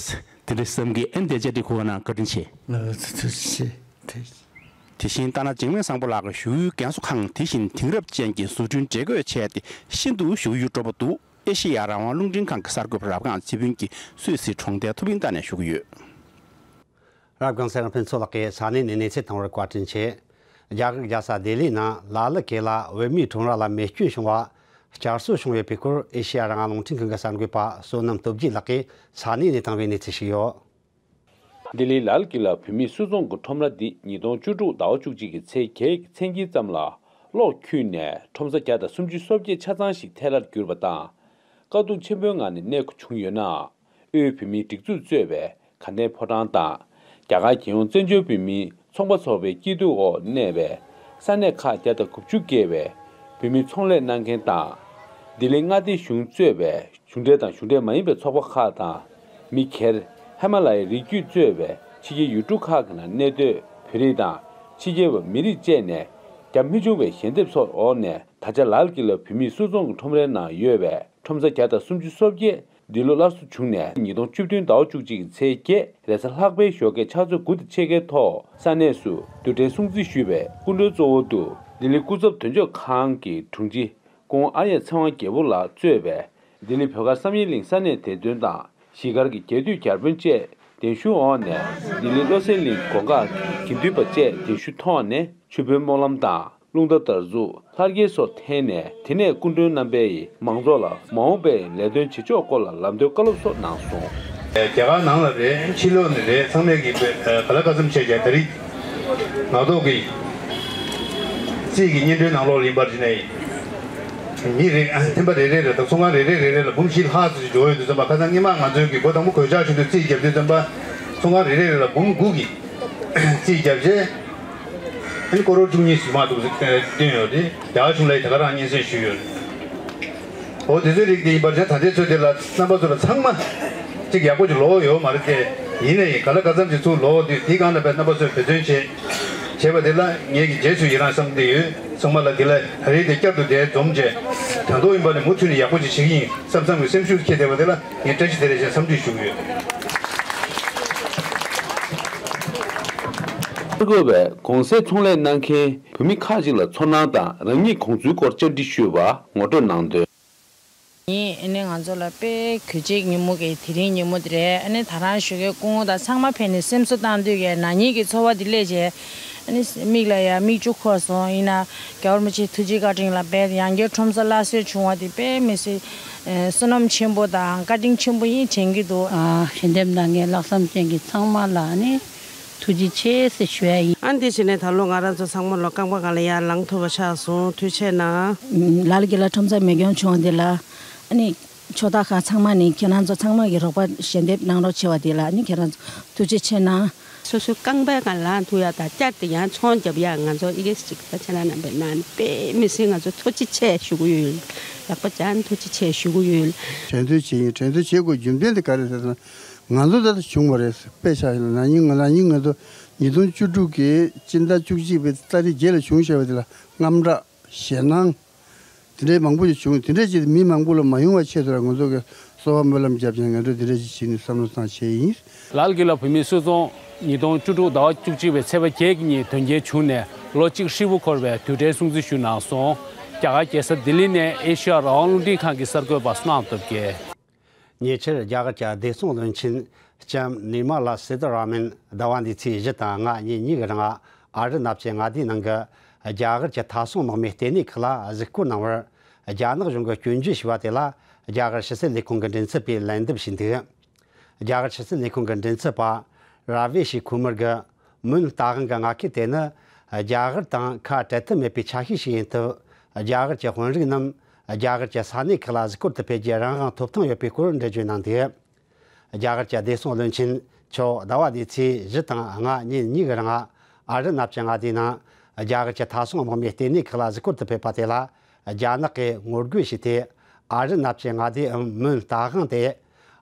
དེ་འདྲ་བསམ་གི་ཨ་འདས་ཆ་དེ་ཁུ་བ་ན་བཀའ་དྲིན་ཆེ། ཐུགས་རྗེ་ཆེ། དེ་བཞིན་ལྟ་ན་འཇིགས་མེད་བཟང་པོ་ལགས་ཀྱི་བཞུགས་ཡུལ་རྒན་གསོ་ཁང་དེ་བཞིན་དེང་རབས་ཅན་གྱི་བཟོ་སྐྲུན་བགྲེས་སྐོས་བྱས་ཏེ་ཤིན་ཏུ་བཞུགས་ཡུལ་སྤྲོ་པོ་འདུག་ཨེ་ཤེ་ཡ་རང་དབང་རླུང་འཕྲིན་ཁང་གི་གསར་འགོད་པ་རབ་སྒང་ཚེ་ཕུན་གྱིས་སུད་སི་གྲོང་རྡལ་ཐུ་བྷིང་ཏ་ནས་ཞུ་གི་ཡོད། རབ་སྒང་ཚེ་རིང་ཕུན་ཚོགས་ལགས་ཀྱིས་ས་གནས་ནས་གནས་ཚུལ་དང་པོར་བཀའ་དྲིན་ཆེ། རྒྱ་གར་རྒྱལ་ས་ལྡི་ལིའི་ནང་ལ་ལི་གེ་ལ་བོད་མིའི་ཁྲོམ་ར་ལ་རྨས་སྐྱོན་བྱུང་བ་བསྐྱར་གསོ་བྱུང་བའི་བར་སྐོར་ཨེ་ཤེ་ཡ་རང་དབང་རླུང་འཕྲིན་ཁང་གི་གསར་འགོད་པ་བསོད་ནམས་སྟོབས་རྒྱས་ལགས་ཀྱིས་ས་གནས་ནས་བཏང་བའི་གནས་ཚུལ་ཞིག་ཡོད། ལྡི་ལིའི་ལཱལ་ཀི་ལ་བོད་མིའི་སུད་ཚོང་གི་ཁྲོམ་ར་འདི་ཉིས་སྟོང་བཅུ་དྲུག་ཟླ་བ་བཅུ་གཅིག་གི་ཚེས་བརྒྱད་ཀྱི་མཚན་དཀྱིལ་ཙམ་ལ་གློག་འཁྱུག་ནས་ཁྲོམ་ས་བརྒྱ་དང་སུམ་ཅུ་སོ་བརྒྱད་ཆ་ཚང་ཞིག་ཐལ་ལར་གྱུར་པ་དང་། དཀའ་སྡུག་ཆེན་པོའི་ངང་ནས་གནས་དགོས་བྱུང་ཡོད་ན། དབུས་བོད་མིའི་སྒྲིག་འཛུགས་གཙོས་པའི་དགའ་ལྡན་ཕོ་བྲང་དང་། རྒྱ་གར་རྒྱལ་ཡོངས་བཙན་བྱོལ་བོད་མིའི་ཚོང་པ་ཚོགས་པའི་སྐྱིད་སྡུག་འོག་གནས་པའི་ས་གནས་ཁག་བརྒྱ་དང་དགུ་བཅུ་བརྒལ་བའི་བོད་མིའི་ཚོང་ལས་གནང་མཁན་དང་། ལྡི་ལི་མངའ་སྡེ་གཞུང་གཙོས་པའི་གཞུང་འབྲེལ་དང་གཞུང་འབྲེལ་མ་ཡིན་པའི་ཚོགས་པ་ཁག་དང་། མི་སྒེར། ཧི་མ་ལ་ཡའི་རི་རྒྱུད་གཙོས་པའི་ཕྱི་རྒྱལ་ཡུལ་གྲུ་ཁག་གི་ནང་གནས་སྡོད་བོད་རིགས་དང་ཕྱི་རྒྱལ་བ་མི་རིགས་བཅས་ནས་རྒྱ་མི་ཆུང་བའི་ཞལ་འདེབས་སོགས་འོག་ནས་ད་ཆ་ལཱལ་ཀི་ལ་བོད་མིའི་སུད་ཚོང་གི་ཁྲོམ་རའི་ནང་ཡོད་པའི་ཁྲོམ་ས་བརྒྱ་དང་སུམ་ཅུ་སོ་བརྒྱད་འདི་ལོ་སླར་གསོ་བྱུང་ནས་ཉིས་སྟོང་བཅུ་བདུན་ཟླ་བ་བཅུ་གཅིག་གི་ཚེས་བརྒྱད་རེས་གཟའ་ལྷག་པའི་ཞོགས་ཀས་ཕྱག་ཚོད་དགུ་དང་ཕྱེད་ཀའི་ཐོག་ས་གནས་སུ་རྡུལ་ཕྲན་སྲུང་བརྩི་ཞུས་པའི་སྐུ་མགྲོན་གཙོ་བོ་དུ་ལྡི་ལི་སྐུ་ཚབ་དོན་གཅོད་ཁང་གི་དྲུང་ཆེ་སྐུ་ངོ་ཨརྱ་ཚེ་དབང་རྒྱལ་པོ་ལགས་གཙོས་པའི་ལྡི་ལི་བོད་སྒར་བསམ་ཡས་གླིང་ས་གནས་བདེ་དོན་དང་གཞིས་སྒར་གྱི་རྒྱལ་དུས་བརྒྱ་དཔོན་བཅས་གདན་ཞུ་འོག་ནས་ལྡི་ལི་བློ་གསལ་གླིང་དགོན་ཁག་གི་དགེ་འདུན་པ་བཅས་གདན་ཞུ་ཐོག་ནས་ཆུ་དཔོན་སྨོན་ལམ་དང་། རླུང་རྟ་དར་འཛུགས་ལྷ་བརྒྱད་སོགས་འཐེན་ནས་དེ་ནས་སྐུ་མགྲོན་རྣམ་པས་མང་ཚོགས་ལ་མ་འོངས་པའི་ལས་དོན་བྱེད་ཕྱོགས་སྐོར་ལ་ལམ་སྟོན་བཀའ་སློབ་སོགས་གནང་སོང་། རྒྱ་གར་ནང་ལ་རེད། ཕྱི་ལོགས་ནས་རེད། ཚང་མས་ཀྱི་ག་ལ་ག་ཚོད་བྱས་ཀྱང་ད་རེས་ང་ཚོ་གི་རྩིས་ཀྱི་སྙན་སྒྲོན་ནང་ལོགས་ལ་ཡིན་པར་བྱས་ནས་མི་རེ་ཨ་ཐེམ་པ་རེ་རེ་རེ་དང་ཚོང་ཁང་རེ་རེ་རེ་རེ་ལ་འབུམ་བཞི་ལྷག་ཙམ་ཞིག་འབྱོར་ཡོད་དུས་ཙམ་པ་ཁ་སང་སྔོན་མ་ང་ཚོའི་གི་སྒོ་དང་པོ་གོད་ཆག་བྱུང་དུས་རྩིས་བརྒྱབ་དུས་ཙམ་པ་ཚོང་ཁང་རེ་རེ་རེ་ལ་འབུམ་དགུ་གི་རྩིས་བརྒྱབ་རྗེས། ཨ་ནི་ཀོ་རོར་བཅུ་གཉིས་ཟིན་མ་འདུག་བཏོན་ཡོད་དེ། རྒྱ་གར་གཞུང་ལ་ཡི་ད་ག་རང་སྙན་སེང་ཞུས་ཡོད། འོ་དེ་ཚོའི་རིགས་དེ་ཡིན་པར་བྱས་ད་ལྟའི་ཚོད་དེ་ལ་རྣམ་པ་ཚོ་ལ་ཚང་མ་གཅིག་ཡག་པོ་ཅིག་ལོག་ཡོད་མ་རེད་དེ། ཡིན་ནའི་ག་ལ་ག་ཙམ་ཅིག་ཚུར་ལོག་དུས་དེའི་སྒང་ལ་བས་རྣམ་པ་ཚོས་འབད་བརྩོན་བྱེད་བྱས་པ་དེ་ལ་ངེད་ཀྱི་རྗེས་སུ་ཡི་རང་བསམ་གྱི་ཡོད། ཚང་མ་ལ་དེ་ལ་ད་རེས་དེ་བསྐྱར་དུ་དེ་འཛོམས་བྱས་དང་ཐོག་ཡིན་པ་ནས་མུ་མཐུད་ནས་ཡག་པོ་ཅིག་བྱེད་ཀྱི་ཡིན་བསམ་བསམ་གྱི་སེམས་ཤུགས་འཁྱེར་བསྡད་པ་དེ་ལ་ངས་བཀྲ་ཤིས་བདེ་ལེགས་ཞེས་འཚམས་འདྲི་ཞུ་གི་ཡོད། དགོས་པའི་གོང་གསལ་ཚོང་ལས་གནང་མཁན་བོད་མི་ཁག་ཅིག་ལ་ཚོར་སྣང་དང་རང་ཉིད་དགོངས་ཚུལ་སྐོར་བཅར་འདྲི་ཞུས་པར་ངོ་སྤྲོད་གནང་དོན། ཨ་ནི་ང་ཚོ་ལ་དཔེ་གུས་བརྩི་ཉིན་མོ་གི་དེ་རིང་ཉིན་མོ་དེ་རེད། ཨ་ནི་ད་རང་བཞུགས་སྒར་སྐུ་ངོ་དང་ཚང་མ་ཕེབས་ནས་སེམས་གསོ་བཏང་དུས་ཀྱི་ན་ནིང་གི་ཚོར་བ་དེ་སླེབས་རྗེས་ཨ་ནི་མིག་ལ་ཡང་མིག་ཆུ་འཁོར་སོང་། ཡིན་ན་རྒྱལ་བ་རིན་པོ་ཆེ་ཐུགས་རྗེ་བཀའ་དྲིན་ལ་དཔེ་ཡང་བསྐྱར་ཁྲོམ་ས་སླར་གསོ་བྱུང་བ་དེ་དཔེ་མི་སྲིད་བསོད་ནམས་ཆེན་པོ་དང་བཀའ་དྲིན་ཆེན་པོ་ཡིན་དྲན་གྱི་འདུག་ཞལ་འདེབས་གནང་མཁན་ལྷག་བསམ་ཅན་གྱི་ཚང་མ་ལ་ནི་ཐུགས་རྗེ་ཆེ་ཟེར་ཞུ་ཡ་ཡིན། ཨ་ནི་དེ་བྱས་ནས་ད་ལོ་ང་རང་ཚོ་ཚང་མ་ལོ་རྐང་པ་སྒང་ལ་ཡར་ལངས་ཐུབ་པ་ཆགས་སོང་། ཐུགས་རྗེ་གནང་། ལ་ལ་གི་ལ་ཁྲོམ་ས་མེ་སྐྱོན་བྱུང་བ་འདི་ལ་ཨ་ནི་ཕྱོགས་མཐའ་ཁག་ཚང་མ་ནས་ཁྱེད་རང་ཚོ་ཚང་མ་གི་རོགས་པ་ཞལ་འདེབས་གནང་རོགས་བྱས་པ་འདི་ལ་ཨ་ནི་ཁྱེད་རང་ཚོ་ཐུགས་རྗེ་ཆེ་གནང་། སོ་སོའི་རྐང་པའི་སྒང་ལངས་ཐུབ་ཡག་དང་བསྐྱར་དུ་ཡང་ཚོང་རྒྱབ་ཡག་ང་ཚོ་ཨི་གེ་ཅིག་ད་ཁྱེད་རང་རྣམ་པའི་ནང་ནས་དཔེ་མི་སྲིད་ང་ཚོ་ཐུགས་རྗེ་ཆེ་ཞུ་གི་ཡོད། ལག་པ་བརྐྱངས་ཐུགས་རྗེ་ཆེ་ཞུ་གི་ཡོད། དྲན་གསོ་བྱེད་ཡིན། དྲན་གསོ་བྱེད་དགོས་རྒྱུ་མཚན་དེ་ག་རེ་ཟེར་ན། ང་ཚོ་ད་ལྟ་བྱུང་བ་རེད། དཔེ་ཆ་ཡིན་ན་ན་ནིང་ང་ན་ནིང་ང་ཚོ་ཉིས་སྟོང་བཅུ་དྲུག་གི་སྤྱི་ཟླ་བཅུ་གཅིག་པའི་ཏ་རིག་བརྒྱད་ལ་བྱུང་བཞག་པ་དེ་ལ་དངངས་སྐྲག་ཞེད་སྣང་། དེ་འདྲའི་མང་པོ་ཞིག་བྱུང་། དེ་འདྲའི་ཅིག་མི་མང་པོ་ལ་མ་ཡོང་བའི་ཆེད་དུ་ལ་ང་ཚོ་གི་གསོལ་བ་སྨོན་ལམ་བརྒྱབ་ཀྱང་ངན་འགྲོ་དེ་འདྲའི་ཅིག་བྱས་ནས་བསམ་བློ་བཏང་བྱས་ཡིན། ལལ་དཀྱིལ་ལ་བོད་མིའི་སུད་ཚོང་ཉིས་སྟོང་བཅུ་དྲུག་ཟླ་བ་བཅུ་གཅིག་པའི་ཚེས་པ་བརྒྱད་ཀྱི་ཉིན་དོན་རྐྱེན་བྱུང་ནས་ལོ་གཅིག་ཧྲིལ་པོ་འཁོར་བའི་དུས་དྲན་སྲུང་བརྩི་ཞུས་གནང་སོང་། རྒྱ་གར་རྒྱལ་ས་ལྡི་ལི་ནས་ཨེ་ཤི་ཡ་རང་དབང་རླུང་འཕྲིན་ཁང་གི་གསར་འགོད་པ་བསོད་ནམས་སྟོབས་རྒྱལ། ཉེ་ཆར་རྒྱ་གར་གྱི་བདེ་སྲུང་བློན་ཆེན་ལྕམ་ནིར་མ་ལ་སི་ཏཱ་ར་མན་ཟླ་བ་འདིའི་ཚེས་བཞི་དང་ལྔ་ཉིན་གཉིས་ཀྱི་རིང་ཨ་རི་ནབ་ཆེ་མངའ་སྡེའི་ནང་གི་རྒྱ་གར་གྱི་མཐའ་སྲུང་དམག་མིའི་ལྟེ་གནས་ཁག་ལ་གཟིགས་སྐོར་གནང་བར་རྒྱ་ནག་གཞུང་གིས་སྐྱོན་བརྗོད་བྱས་པ་དེ་ལ་རྒྱ་གར་ཕྱི་སྲིད་ལས་ཁུངས་ཀྱི་མགྲིན་ཚབ་པས་ལན་འདེབས་བྱས་འདུག་རྒྱ་གར་ཕྱི་སྲིད་ལས་ཁུངས་ཀྱི་མགྲིན་ཚབ་པ་ར་བི་ཤི་ཁུ་མར་གྱིས་མོན་རྟ་དབང་གི་མངའ་ཁུལ་དེ་ནི་རྒྱ་གར་དང་ཁ་བྲལ་ཐབས་མེད་པའི་ཆ་ཤས་ཤིག་ཡིན་སྟབས། རྒྱ་གར་གྱི་དཔོན་རིགས་རྣམས་རྒྱ་གར་གྱི་ས་གནས་ཁག་ལ་གཟིགས་སྐོར་དུ་ཕེབས་རྒྱུའི་རང་དབང་ཐོབ་ཐང་ཡོད་པའི་སྐོར་འགྲེལ་བརྗོད་གནང་འདུག་རྒྱ་གར་གྱི་བདེ་སྲུང་བློན་ཆེན་མཆོག་ཟླ་བ་འདིའི་ཚེས་བཞི་དང་ལྔ་ཉིན་གཉིས་ཀྱི་རིང་ཨ་རི་ནབ་ཆེ་མངའ་སྡེའི་ནང་རྒྱ་གར་གྱི་མཐའ་སྲུང་དམག་མིའི་ལྟེ་གནས་ཁག་ལ་གཟིགས་སྐོར་དུ་ཕེབས་པ་དེ་ལ་རྒྱ་ནག་གིས་ངོ་རྒོལ་བྱས་ཏེ། ཨ་རི་ནབ་ཆེ་མངའ་སྡེའམ་མོན་རྟ་དབང་དེ་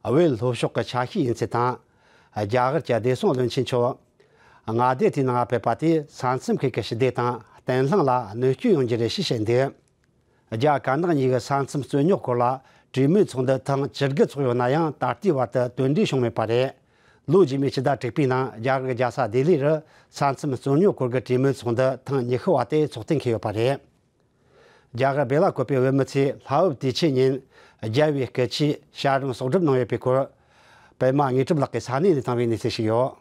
བོད་ལྷོ་ཕྱོགས་ཀྱི་ཆ་ཤས་ཡིན་ཚུལ་དང་། རྒྱ་གར་གྱི་བདེ་སྲུང་བློན་ཆེན་མཆོག་མངའ་སྡེ་དེའི་ནང་ཕེབས་པ་དེས་ས་མཚམས་ཁུལ་གྱི་ཞི་བདེ་དང་བརྟན་ལྷིང་ལ་གནོད་སྐྱོན་ཡོང་རྒྱུ་རེད་ཞེས་བཤད་འདུག་རྒྱ་དཀར་ནག་གཉིས་ཀྱི་ས་མཚམས་རྩོད་རྙོག་སྐོར་ལ་གྲོས་མོལ་ཚོགས་འདུ་ཐེངས་བཅུ་དགུ་ཚོགས་ཡོད་ན་ཡང་ད་ལྟའི་བར་དུ་དོན་འབྲས་བྱུང་མེད་པ་རེད། ལོ་རྗེས་མའི་ཕྱི་ཟླ་དྲུག་པའི་ནང་རྒྱ་གར་གྱི་རྒྱལ་ས་ལྡི་ལི་རུ་ས་མཚམས་རྩོད་རྙོག་སྐོར་གྱི་གྲོས་མོལ་ཚོགས་འདུ་ཐེངས་ཉི་ཤུ་བ་དེ་ཚོགས་གཏན་འཁེལ་ཡོད་པ་རེད། རྒྱ་གར་སྦེ་ལ་ཀོབ་པའི་བོད་མི་ཚོས་ལྷ་བབ་དུས་ཆེན་ཉིན་རྒྱལ་བའི་སྐུ་ཆས་བྱ་རུང་གསོག་སྒྲུབ་གནང་ཡོད་པའི་སྐོར། པད་མ་དངོས་གྲུབ་ལགས་ཀྱིས་ས་གནས་ནས་བཏང་བའི་གནས་ཚུལ་ཞིག་ཡོད།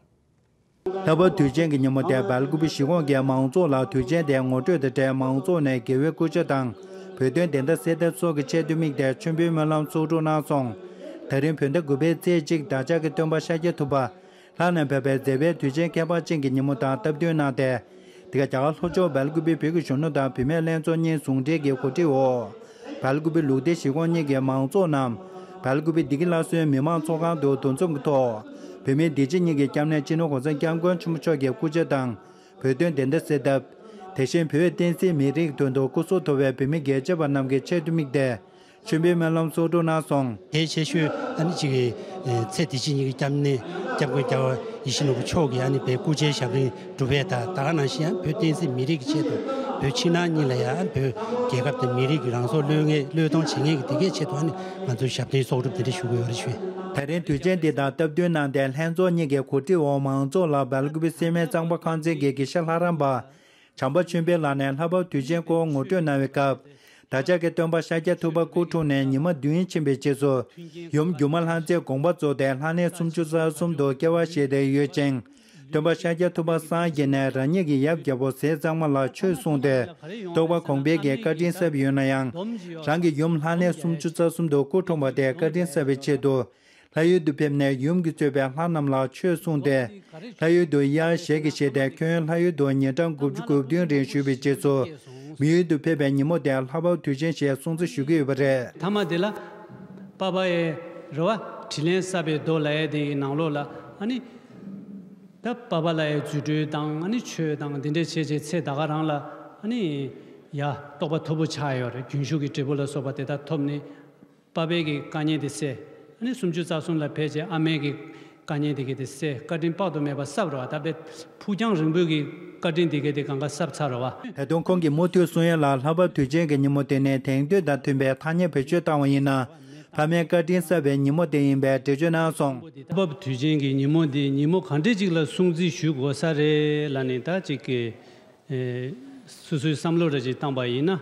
ལྷ་བབ་དུས་ཆེན་གྱི་ཉིན་མོ་དེར་སྦེལ་ཀུ་པེ་གཞིས་ཁོངས་ཀྱི་མང་ཚོགས་ལ་དུས་ཆེན་དེའི་ངོ་སྤྲོད་དང་འབྲེལ་མང་ཚོགས་ནས་དགེ་བའི་སྐུ་ཕྱྭ་དང་བོད་དོན་བདེན་མཐའ་གསལ་ཐབས་སོགས་ཀྱི་ཆེད་དུ་དམིགས་ཏེ་མཆོད་འབུལ་སྨོན་ལམ་ཚོགས་སྒྲུབ་གནང་སོང་། ད་རིང་བོད་ཟླ་དགུ་པའི་ཚེས་གཅིག་བདག་ཅག་གི་སྟོན་པ་ཤཱཀྱ་ཐུབ་པ་ལྷ་ནས་བབས་པའི་མཛད་པའི་དུས་ཆེན་ཁྱད་པར་ཅན་གྱི་ཉིན་མོ་དང་སྟབས་བསྟུན་གནང་སྟེ། འདི་ག་རྒྱ་གར་ལྷོ་ཕྱོགས་སྦེལ་ཀུ་པེའི་བོད་ཀྱི་གཞོན་ནུ་དང་བུད་མེད་ལྷན་ཚོགས་གཉིས་ཟུང་འབྲེལ་གྱིས་གོ་སྒྲིག་འོག་སྦེལ་ཀུ་པེ་ལུགས་བདེ་གཞིས་ཁོངས་གཉིས་ཀྱི་མང་ཚོགས་རྣམས་སྦེལ་ཀུ་པེ་བདེ་སྐྱིད་སླར་གསོའི་མི་མང་ཚོགས་ཁང་དུ་འདུ་འཛོམས་ཀྱི་ཐོག་བོད་མིའི་བདེ་སྐྱིད་གཉིས་ཀྱི་སྐྱབས་གནས་སྤྱི་ནོར་གོང་ས་སྐྱབས་མགོན་ཆེན་པོ་མཆོག་གི་སྐུ་ཕྱྭ་དང་། བོད་དོན་བདེན་མཐའ་གསལ་ཐབས། དེ་བཞིན་བོད་བསྟན་སྲིད་མི་རིགས་དོན་དུ་སྐུ་གཟུགས་མཐོ་བའི་བོད་མི་རྒྱལ་གཅེས་པ་རྣམས་ཀྱི་ཆེད་དུ་དམིགས་ཏེ། མཆོད་འབུལ་སྨོན་ལམ་ཚོགས་སྒྲུབ་གནང་སོང་། གལ་ཆེ་ཤོས་ཨ་ནི་གཅིག་གི་ཚེ་འདི་ཕྱི་གཉིས་ཀྱི་སྐྱབས་གནས་སྐྱབས་མགོན་རྒྱལ་བ་ཡིད་བཞིན་ནོར་བུ་མཆོག་གི་ཨ་ནི་བའི་སྐུ་ཕྱྭའི་ཞབས་རིམ་སྒྲུབ་པའི་དང་ད་ག་ནང་བཞིན་ཡང་བོད་བསྟན་སྲིད་མི་རིགས་ཀྱི་ཆེད་དུ་བོད་ཕྱི་ནང་གཉིས་ལ་ཡང་བོད་རྒྱལ་ཁབ་དང་མི་རིགས་ཀྱི་རང་སྲོག་བློས་ངེས་བློས་གཏོང་བྱེད་མཁན་གྱི་དེ་གའི་ཆེད་དུ་ཨ་ནི་ང་ཚོས་ཞབས་རིམ་ཚོགས་སྒྲུབ་དེ་འདྲ་ཞུ་གི་ཡོད་རེད་ཞུ། ད་རིང་དུས་ཆེན་འདི་དང་སྟབས་བསྟུན་གནང་སྟེ་ལྷན་ཚོགས་གཉིས་ཀྱི་གོ་སྒྲིག་འོག་མང་ཚོགས་ལ་སྦེལ་ཀུ་པེ་སེར་སྨད་གཙང་པ་ཁང་ཚན་གྱི་དགེ་བཤེས་ལྷ་རམས་པ། བྱམས་པ་ཆོས་འཕེལ་ལགས་ནས་ལྷ་བབས་དུས་ཆེན་སྐོར་ངོ་སྤྲོད་གནང་བའི་སྐབས། བདག་ཅག་གི་སྟོན་པ་ཤཱཀྱ་ཐུབ་པ་སྐུ་འཁྲུངས་ནས་ཉི་མ་བདུན་ཕྱིན་པའི་རྗེས་སུ། ཡུམ་སྒྱུ་མ་ལྷ་མཛེས་དགོངས་པ་རྫོགས་ཏེ་ལྷ་གནས་སུམ་ཅུ་རྩ་གསུམ་དུ་སྐྱེ་བ་བཞེས་ཏེ་ཡོད་ཅིང་། སྟོན་པ་ཤཱཀྱ་ཐུབ་པ་སངས་རྒྱས་ནས་རང་ཉིད་ཀྱི་ཡབ་རྒྱལ་པོ་ཟས་གཙང་མ་ལ་ཆོས་གསུངས་ཏེ། རྟོགས་པ་གོང་འཕེལ་གྱི་བཀའ་དྲིན་བསགས་པ་ཡོད་ན་ཡང་། རང་གི་ཡུམ་ལྷ་གནས་སུམ་ཅུ་རྩ་གསུམ་དུ་སྐུ་འཁྲུངས་པ་དེ་བཀའ་དྲིན་བསགས་པའི་ཆེད་དུ། ལྷ་ཡུལ་དུ་ཕེབས་ནས་ཡུམ་གྱིས་གཙོས་པའི་ལྷ་རྣམས་ལ་ཆོས་གསུངས་ཏེ། ལྷ་ཡུལ་དུ་དབྱར་ཞལ་གྱིས་བཞེས་ཏེ་ཁྱོན་ལྷ་ཡུལ་དུ་ཉིན་གྲངས་དགུ་བཅུ་གོ་བདུན་རིང་བཞུགས་པའི་རྗེས་སུ། མི་ཡུལ་དུ་ཕེབས་པའི་ཉིན་མོ་དེ་ལྷ་བབས་དུས་ཆེན་ཞེས་སྲུང་བརྩི་ཞུ་གི་ཡོད་པ་རེད། མཐའ་མ་དེ་ལ། པ་ཕ་ཡི་རེ་བ་དྲིན་ལན་བསབ་པའི་མདོ་ལབ་ཡས་དེ་ཡི་ནང་ལོགས་ལ་ཨ་ནི། ད་པ་ཕ་ལ་ཡའི་རྫུ་འཕྲུལ་དང་ཨ་ནི་ཆོས་དང་དེ་འདྲས་བྱས་རྗེས་ཚེ་ད་ག་རང་ལ་ཨ་ནི། ཡ་རྟོགས་པ་མཐོ་པོ་ཆགས་ཡོད་རེད། རྒྱུན་ཞུགས་ཀྱི་འབྲས་བུ་ལ་སོགས་པ་དེ་དག་ཐོབ་ནས། པ་ཕའི་གི་དཀའ་ངལ་དེ་སེལ། ཨ་ནི་སུམ་ཅུ་རྩ་གསུམ་ལ་ཕེབས་རྗེས་ཨ་མའི་གི་དཀའ་ངལ་དེ་གི་དེ་སེལ། བཀའ་དྲིན་དཔག་ཏུ་མེད་པ་བསགས་རོགས། ད་དཔེ་ཕུགས་རྒྱང་རིང་པོའི་གི་བཀའ་དྲིན་དེ་གི་དེ་གང་ག་བསགས་ཚར་རོགས། ད་དུང་ཁོང་གིས་མུ་མཐུད་གསུང་ཡ་ལ་ལྷ་བབས་དུས་ཆེན་གྱི་ཉིན་མོ་དེ་ནི་དེང་དུས་དང་མཐུན་པའི་ཐ་སྙད་བེད་སྤྱོད་བཏང་བ་ཡིན་ན། ཕ་མའི་བཀའ་དྲིན་བསགས་པའི་ཉིན་མོ་དེ་ཡིན་པའི་འགྲེལ་བརྗོད་གནང་སོང་། ལྷ་བབས་དུས་ཆེན་གྱི་ཉིན་མོ་འདི་ཉིན་མོ་གང་འདྲས་ཅིག་ལ་སྲུང་བརྩི་ཞུ་དགོས་ས་རེད་ལབ་ནས་ད་ཅིག་གི་སོ་སོའི་བསམ་བློ་རེ་ཅིག་བཏང་པ་ཡིན་ན།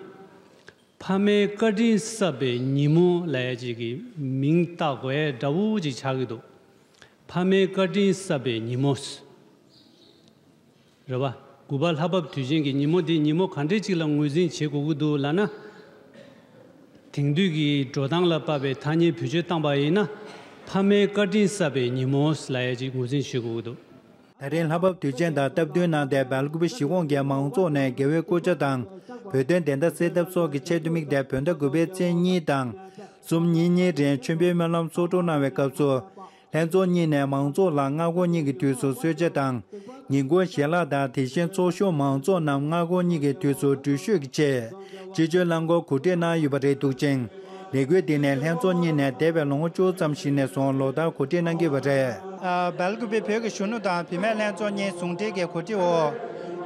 ཕ་མའི་བཀའ་དྲིན་བསགས་པའི་ཉིན་མོ་ལབ་ཡ་ཅིག་གི་མིང་བཏགས་དགོས་ཡ་འདྲ་བོ་ཅིག་ཆགས་ཀྱི་འདུག་ཕ་མའི་བཀའ་དྲིན་བསགས་པའི་ཉིན་མོ། རེད་བ། དགུ་པ་ལྷ་བབས་དུས་ཆེན་གྱི་ཉིན་མོ་འདི་ཉིན་མོ་ག་འདྲས་ཅིག་ལ་ངོས་འཛིན་བྱེད་དགོས་ཀྱི་འདུག་ལབ་ན། དེང་དུས་ཀྱི་འགྲོ་སྟངས་ལ་དཔག་པའི་ཐ་སྙད་བེད་སྤྱོད་བཏང་པ་ཡིན་ན། ཕ་མའི་བཀའ་དྲིན་བསགས་པའི་ཉིན་མོ་ལབ་ཡ་ཅིག་ངོས་འཛིན་བྱེད་དགོས་ཀྱི་འདུག་ད་རིང་ལྷ་བབས་དུས་ཆེན་དང་སྟབས་བསྟུན་གནང་སྟེ་སྦེལ་ཀོབ་གཞིས་ཁོངས་ཀྱི་མང་ཚོགས་ནས་དགེ་བའི་སྐུ་ཕྱྭ་དང་བོད་དོན་བདེན་མཐའ་གསལ་ཐབས་སོགས་ཀྱི་ཆེད་དུ་དམིགས་ཏེ་བོད་ཟླ་དགུ་པའི་ཚེས་གཉིས་དང་གསུམ་ཉིན་གཉིས་རིང་མཆོད་འབུལ་སྨོན་ལམ་ཚོགས་སྒྲུབ་གནང་བའི་སྐབས་སུ། ལྷན་ཚོགས་གཉིས་ནས་མང་ཚོགས་ལ་སྔ་དགོང་གཉིས་ཀྱི་དུས་སུ་གསོལ་ཇ་དང་། ཉིན་གུང་ཞལ་ལག་དང་། དེ་བཞིན་ཚོགས་ཞུགས་མང་ཚོགས་རྣམས་སྔ་དགོང་གཉིས་ཀྱི་དུས་སུ་འགྲུལ་བཞུད་ཀྱི་ཆེད་སྤྱི་སྤྱོད་རླངས་འཁོར་གོ་སྒྲིག་གནང་ཡོད་པ་རེད་འདུག་ཅིང་། ལས་འགུལ་འདི་ནི་ལྷན་ཚོགས་གཉིས་ནས་འདས་པའི་ལོ་ངོ་བཅུ་ཙམ་ཞིག་ནས་བཟུང་ལོ་ལྟར་གོ་སྒྲིག་གནང་གི་ཡོད་པ་རེད། ཨ། སྦེལ་ཀོབ་བོད་ཀྱི་གཞོན་ནུ་དང་བུད་མེད་ལྷན་ཚོགས་གཉིས་ཟུང་འབྲེལ་གྱི་གོ་སྒྲིག་འོག་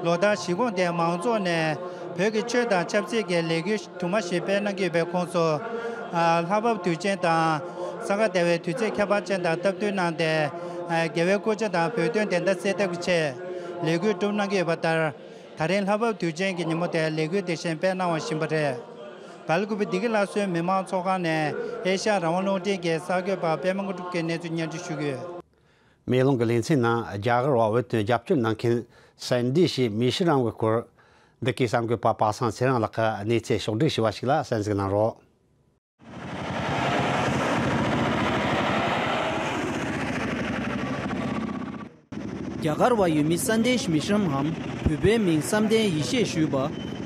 ལོ་ལྟར་གཞིས་ཁོངས་དེའི་མང་ཚོགས་ནས་བོད་ཀྱི་ཆོས་དང་ཆབ་སྲིད་ཀྱི་ལས་འགུལ་དུ་མ་ཞིག་སྤེལ་གནང་གི་ཡོད་པའི་ཁོངས་སུ། ཨ། ལྷ་བབས་དུས་ཆེན་དང་། ས་ག་ཟླ་བའི་དུས་ཚིགས་ཁྱད་པར་ཅན་དང་སྟབས་བསྟུན་གནང་སྟེ། ཨ། རྒྱལ་བའི་སྐུ་ཕྱྭ་དང་བོད་དོན་བདེན་མཐའ་གསལ་ཐབས་ཀྱི་ཆེད་ལས་འགུལ་སྒྲུབ་གནང་གི་ཡོད་པ་ལྟར། ད་རིང་ལྷ་བབས་དུས་ཆེན་གྱི་ཉིན་མོ་དེར་ལས་འགུལ་དེ་བཞིན་སྤེལ་གནང་བ་བཞིན་པ་རེད། སྦེལ་ཀོབ་བདེ་སྐྱིད་སླར་གསོའི་མི་མང་ཚོགས་ཁང་ནས་ཨེ་ཤ་ཡ་རང་དབང་རླུང་འཕྲིན་གྱི་གསར་འགོད་པ་པད་མ་དངོས་གྲུབ་ཀྱིས་གནས་ཚུལ་སྙན་སྒྲོན་ཞུ་གི་ཡོད། མེ་ལོང་གི་ལེ་ཚན་ནང་རྒྱ་གར་བ་བོད་དོན་རྒྱབ་སྐྱོར་གནང་མཁན་སན་དེ་ཤི་མི་ཤི་རམ་གྱི་སྐོར། འདི་གའི་གསར་འགོད་པ་པ་སངས་ཚེ་རིང་ལགས་ཀྱིས་གནས་ཚུལ་ཕྱོགས་བསྒྲིགས་ཞུས་པ་ཞིག་ལ་གསན་གཟིགས་གནང་རོགས། རྒྱ་གར་བ་ཡུལ་མི་སན་དེ་ཤི་མི་ཤི་རམ་འམ་བོད་པའི་མིང་བསམ་གཏན་ཡེ་ཤེས་ཞུས་པ།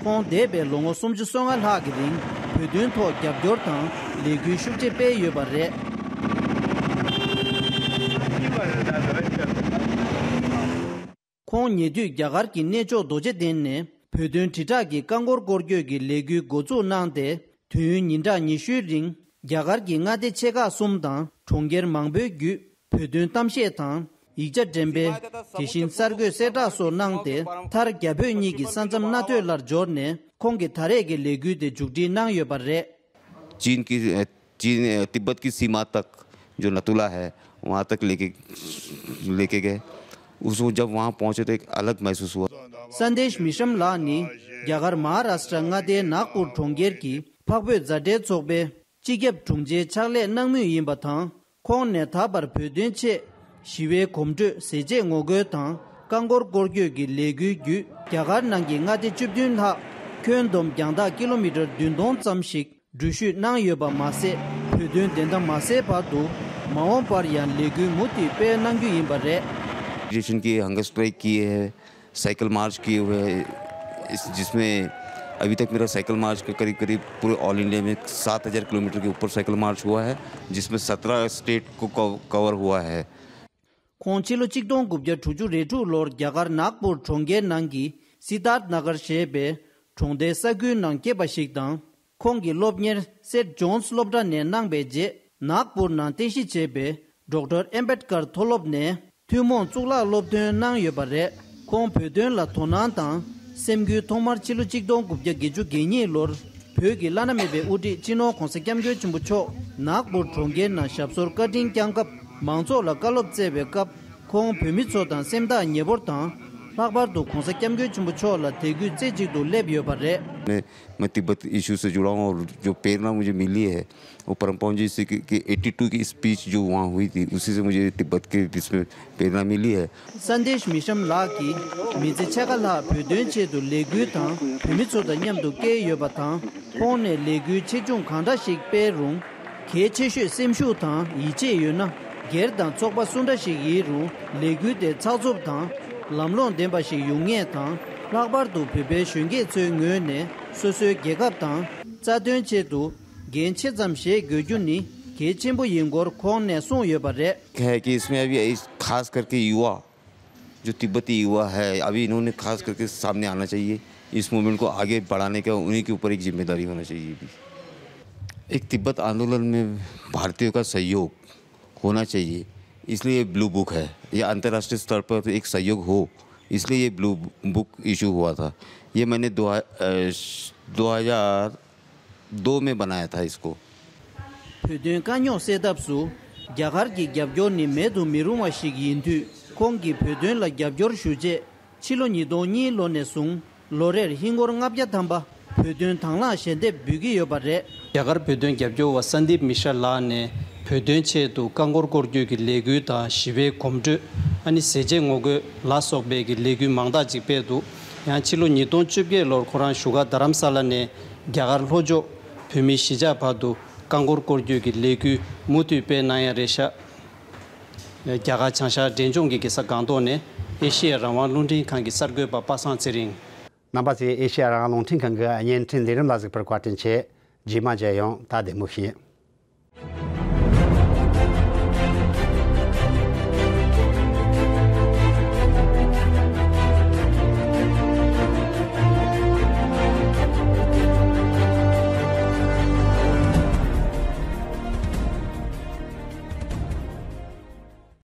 ཁོང་འདས་པའི་ལོ་ངོ་སུམ་ཅུ་སོ་ལྔ་ལྷག་གི་རིང་བོད་དོན་ཐོག་རྒྱབ་སྐྱོར་དང་ལས་འགུལ་ཤུགས་ཆེ་སྤེལ་ཡོད་པ་རེད། ཁོང་ཉེ་དུས་རྒྱ་གར་གྱི་གནས་མཆོག་རྡོ་རྗེ་གདན་ནས་བོད་དོན་དྲིལ་བསྒྲགས་ཀྱི་རྐང་འཁོར་སྐོར་སྐྱོད་ཀྱི་ལས་འགུལ་འགོ་འཛུགས་གནང་སྟེ། དུས་ཡུན་ཉིན་གྲངས་ཉི་ཤུའི་རིང་རྒྱ་གར་གྱི་མངའ་སྡེ་ཆེ་ཁག་གསུམ་དང་གྲོང་ཁྱེར་མང་པོའི་བརྒྱུད་བོད་དོན་གཏམ་བཤད་དང་ཡིག་ཆ་འགྲེམས་སྤེལ། དེ་བཞིན་གསར་འགོད་གསལ་བསྒྲགས་སོགས་གནང་སྟེ། མཐར་རྒྱ་བོད་གཉིས་ཀྱི་ས་མཚམས་སྣ་ཐོས་ལ་འབྱོར་ནས་ཁོང་གིས་ད་རེས་ཀྱི་ལས་འགུལ་དེ་མཇུག་སྒྲིལ་གནང་ཡོད་པ་རེད། चीन की, अ, चीन, अ, तिब्बत की सीमा तक जो नतुला है, वहाँ तक लेके, लेके गए। उसको जब वहाँ पहुँचे तो एक अलग महसूस हुआ। སན་དེ་ཤི་མི་ཤམ་ལགས་ནི་རྒྱ་གར་མ་ཧཱ་རཱ་ཤི་ཏྲ་མངའ་སྡེའི་ནཱག་པུར་གྲོང་ཁྱེར་གྱི་འཕགས་བོད་མཛའ་འབྲེལ་ཚོགས་པའི་སྤྱི་ཁྱབ་དྲུང་ཆེའི་ཕྱག་ལས་གནང་མུས་ཡིན་པ་དང་། ཁོང་ནས་ད་བར་བོད་དོན་ཆེད་ཞི་བའི་གོམ་བགྲོད། ཟས་བཅད་ངོ་རྒོལ་དང་རྐང་འཁོར་སྐོར་སྐྱོད་ཀྱི་ལས་འགུལ་བརྒྱུད་རྒྱ་གར་ནང་གི་མངའ་སྡེ་བཅུ་བདུན་ལྷག་ཁྱོན་བསྡོམས་རྒྱང་ཐག་ཀི་ལོ་མི་ཊར་བདུན་སྟོང་ཙམ་ཞིག་འགྲུལ་བཞུད་གནང་ཡོད་པ་མ་ཟད། བོད་དོན་བདེན་མཐའ་མ་གསལ་བར་དུ་མ་འོངས་པར་ཡང་ལས་འགུལ་མུ་མཐུད་སྤེལ་གནང་རྒྱུ་ཡིན་པ་རེད། रेजिस्ट्रेशन किए, हंगर स्ट्राइक किए हैं, साइकिल मार्च किए हुए हैं, इस, जिसमें अभी तक मेरा साइकिल मार्च का करीब करीब पूरे ऑल इंडिया में सात हज़ार किलोमीटर के ऊपर साइकिल मार्च हुआ है, जिसमें सत्रह स्टेट को कव-, कवर हुआ है। ཁོང་ཕྱི་ལོ་ཆིག་སྟོང་དགུ་བརྒྱ་དྲུག་ཅུ་རེ་དྲུག་ལོར་རྒྱ་གར་ནཱག་པུར་གྲོང་ཁྱེར་ནང་གི་སི་དཱརྠ་ན་གར་ཞེས་པའི་གྲོང་སྡེའི་ས་ཁུལ་ནང་སྐྱེས་པ་ཞིག་དང་། ཁོང་གིས་སློབ་གཉེར་སེད་ཇོན་སི་སློབ་གྲྭ་ནས་གནང་པའི་རྗེས། ནཱག་པུར་ནང་རྟེན་གཞི་བྱས་པའི་ཌོག་ཊར་ཨེམ་བེད་ཀར་མཐོ་སློབ་ནས་ཐུན་མོང་གཙུག་ལག་སློབ་ཐོན་གནང་ཡོད་པ་རེད། ཁོང་བོད་དོན་ལ་དོ་སྣང་དང་སེམས་འགུལ་ཐོག་མར་ཕྱི་ལོ་ཆིག་སྟོང་དགུ་བརྒྱ་བརྒྱད་ཅུ་གྱ་གཉིས་ལོར་བོད་ཀྱི་བླ་ན་མེད་པའི་དབུ་ཁྲིད་སྤྱི་ནོར་༧གོང་ས་༧སྐྱབས་མགོན་ཆེན་པོ་མཆོག་ནཱག་པུར་གྲོང་ཁྱེར་ནང་ཞབས་སོར་བཀའ་དྲིན་བསྐྱངས་སྐབས། མང་ཚོགས་ལ་བཀའ་སློབ་སྩལ་བའི་སྐབས། ཁོང་བོད་མི་ཚོ་དང་སེམས་ཐག་ཉེ་པོར་དང་། ལྷག་པར་དུ་༧གོང་ས་༧སྐྱབས་མགོན་ཆེན་པོ་མཆོག་ལ་དད་གུས་རྩེ་གཅིག་ཏུ་སླེབས་ཡོད་པ་རེད། मैं, मैं तिब्बत इशू से जुड़ा हूँ और जो प्रेरणा मुझे मिली है, वो परम पावन जी से कि, कि एटी टू की स्पीच जो वहाँ हुई थी, उसी से मुझे तिब्बत के इसमें प्रेरणा मिली है। སན་དེ་ཤི་མི་ཤམ་ལགས་ཀྱིས་མི་ཚེ་ཕྱེད་ཀ་ལྷག་བོད་དོན་ཆེད་དུ་ལས་འགུལ་དང་བོད་མི་ཚོ་དང་མཉམ་དུ་བསྐྱལ་ཡོད་པ་དང་། ཁོང་ནས་ལས་འགུལ་ཆེ་ཆུང་གང་འདྲ་ཞིག་སྤེལ་རུང་། གལ་ཆེ་ཤོས་སེམས་ཤུགས་དང་ཡིད་ཆེས་ཡོད་ན། སྒེར་དང་ཚོགས་པ་སུ་འདྲ་ཞིག་ཡིན་རུང་། ལས་འགུལ་དེ་ཚགས་ཚུད་དང་ལམ་ལྷོང་ལྡན་པ་ཞིག་ཡོང་ངེས་དང་། ལྷག་པར་དུ་བོད་པའི་གཞོན་སྐྱེས་ཚོའི་ངོས་ནས་སོ་སོའི་རྒྱལ་ཁབ་དང་རྩ་དོན་ཆེད་དུ་འགན་ཆེ་ཙམ་བཞེས་དགོས་རྒྱུ་ནི་གལ་ཆེན་པོ་ཡིན་སྐོར་ཁོང་ནས་གསུངས་ཡོད་པ་རེད། है कि इसमें अभी इस, खास करके युवा, जो तिब्बती युवा है, अभी इन्होंने खास करके सामने आना चाहिए। इस मूवमेंट को आगे बढ़ाने का उन्हीं के ऊपर एक जिम्मेदारी होना चाहिए भी। एक तिब्बत आंदोलन में भारतीयों का सहयोग होना चाहिए, इसलिए ये ब्लू बुक है। ये अंतर्राष्ट्रीय स्तर पर एक सहयोग हो, इसलिए ये ब्लू बुक इशू हुआ था। ये मैंने दो ह-, अ, दो हज़ार दो में बनाया था इसको। བོད་དོན་དཀའ་རྙོག་སེལ་ཐབས་སུ་རྒྱ་གར་གྱི་རྒྱབ་སྐྱོར་ནི་མེད་དུ་མི་རུང་བ་ཞིག་ཡིན་དུས། ཁོང་གིས་བོད་དོན་ལ་རྒྱབ་སྐྱོར་ཞུ་ཆེད། ཕྱི་ལོ་ཉིས་སྟོང་གཉིས་ལོ་ནས་བཟུང་ལོ་རེར་ཧིན་སྒོར་ལྔ་བརྒྱ་ཐམ་པ་བོད་དོན་དང་བླངས་ཞལ་འདེབས་འབུལ་གྱི་ཡོད་པ་རེད། རྒྱ་གར་བོད་དོན་རྒྱབ་སྐྱོར་བ་སན་དིབ་མི་ཤྲ་ལགས་ནས་བོད་དོན་ཆེད་དུ་རྐང་འཁོར་སྐོར་སྐྱོད་ཀྱི་ལས་འགུལ་དང་ཞི་བའི་གོམ་བགྲོད། ཨ་ནི་ཟས་བཅད་ངོ་རྒོལ་ལ་སོགས་པའི་གི་ལས་འགུལ་མང་དག་ཅིག་སྤེལ་འདུག། ཡང་ཕྱི་ལོ་ཉིས་སྟོང་བཅོ་བརྒྱད་ལོར་ཁོ་རང་བཞུགས་སྒར་རྡ་རམ་ས་ལ་ནས་རྒྱ་གར་ལྷོ་ཕྱོགས་བོད་མིའི་གཞིས་ཆགས་བར་དུ་རྐང་འཁོར་སྐོར་སྐྱོད་ཀྱི་ལས་འགུལ་མུ་མཐུད་སྤེལ་གནང་ཡ་རེད་ཤག། རྒྱ་གར་བྱང་ཤར་འབྲས་ལྗོངས་ཀྱི་རྒྱལ་ས་སྒང་ཏོག་ནས་ཨེ་ཤེ་ཡ་རང་དབང་རླུང་འཕྲིན་ཁང་གི་གསར་འགོད་པ་པ་སངས་ཚེ་རིང་། རྣམ་པ་ཚོས་ཨེ་ཤེ་ཡ་རང་དབང་རླུང་འཕྲིན་ཁང་གི་བརྙན་འཕྲིན་ལས་རིམ་ལ་གཟིགས་པར་བཀའ་དྲིན་ཆེ། རྗེས་མ་མཇལ་ཡོང་། ད་བདེ་མོ་བྱོས།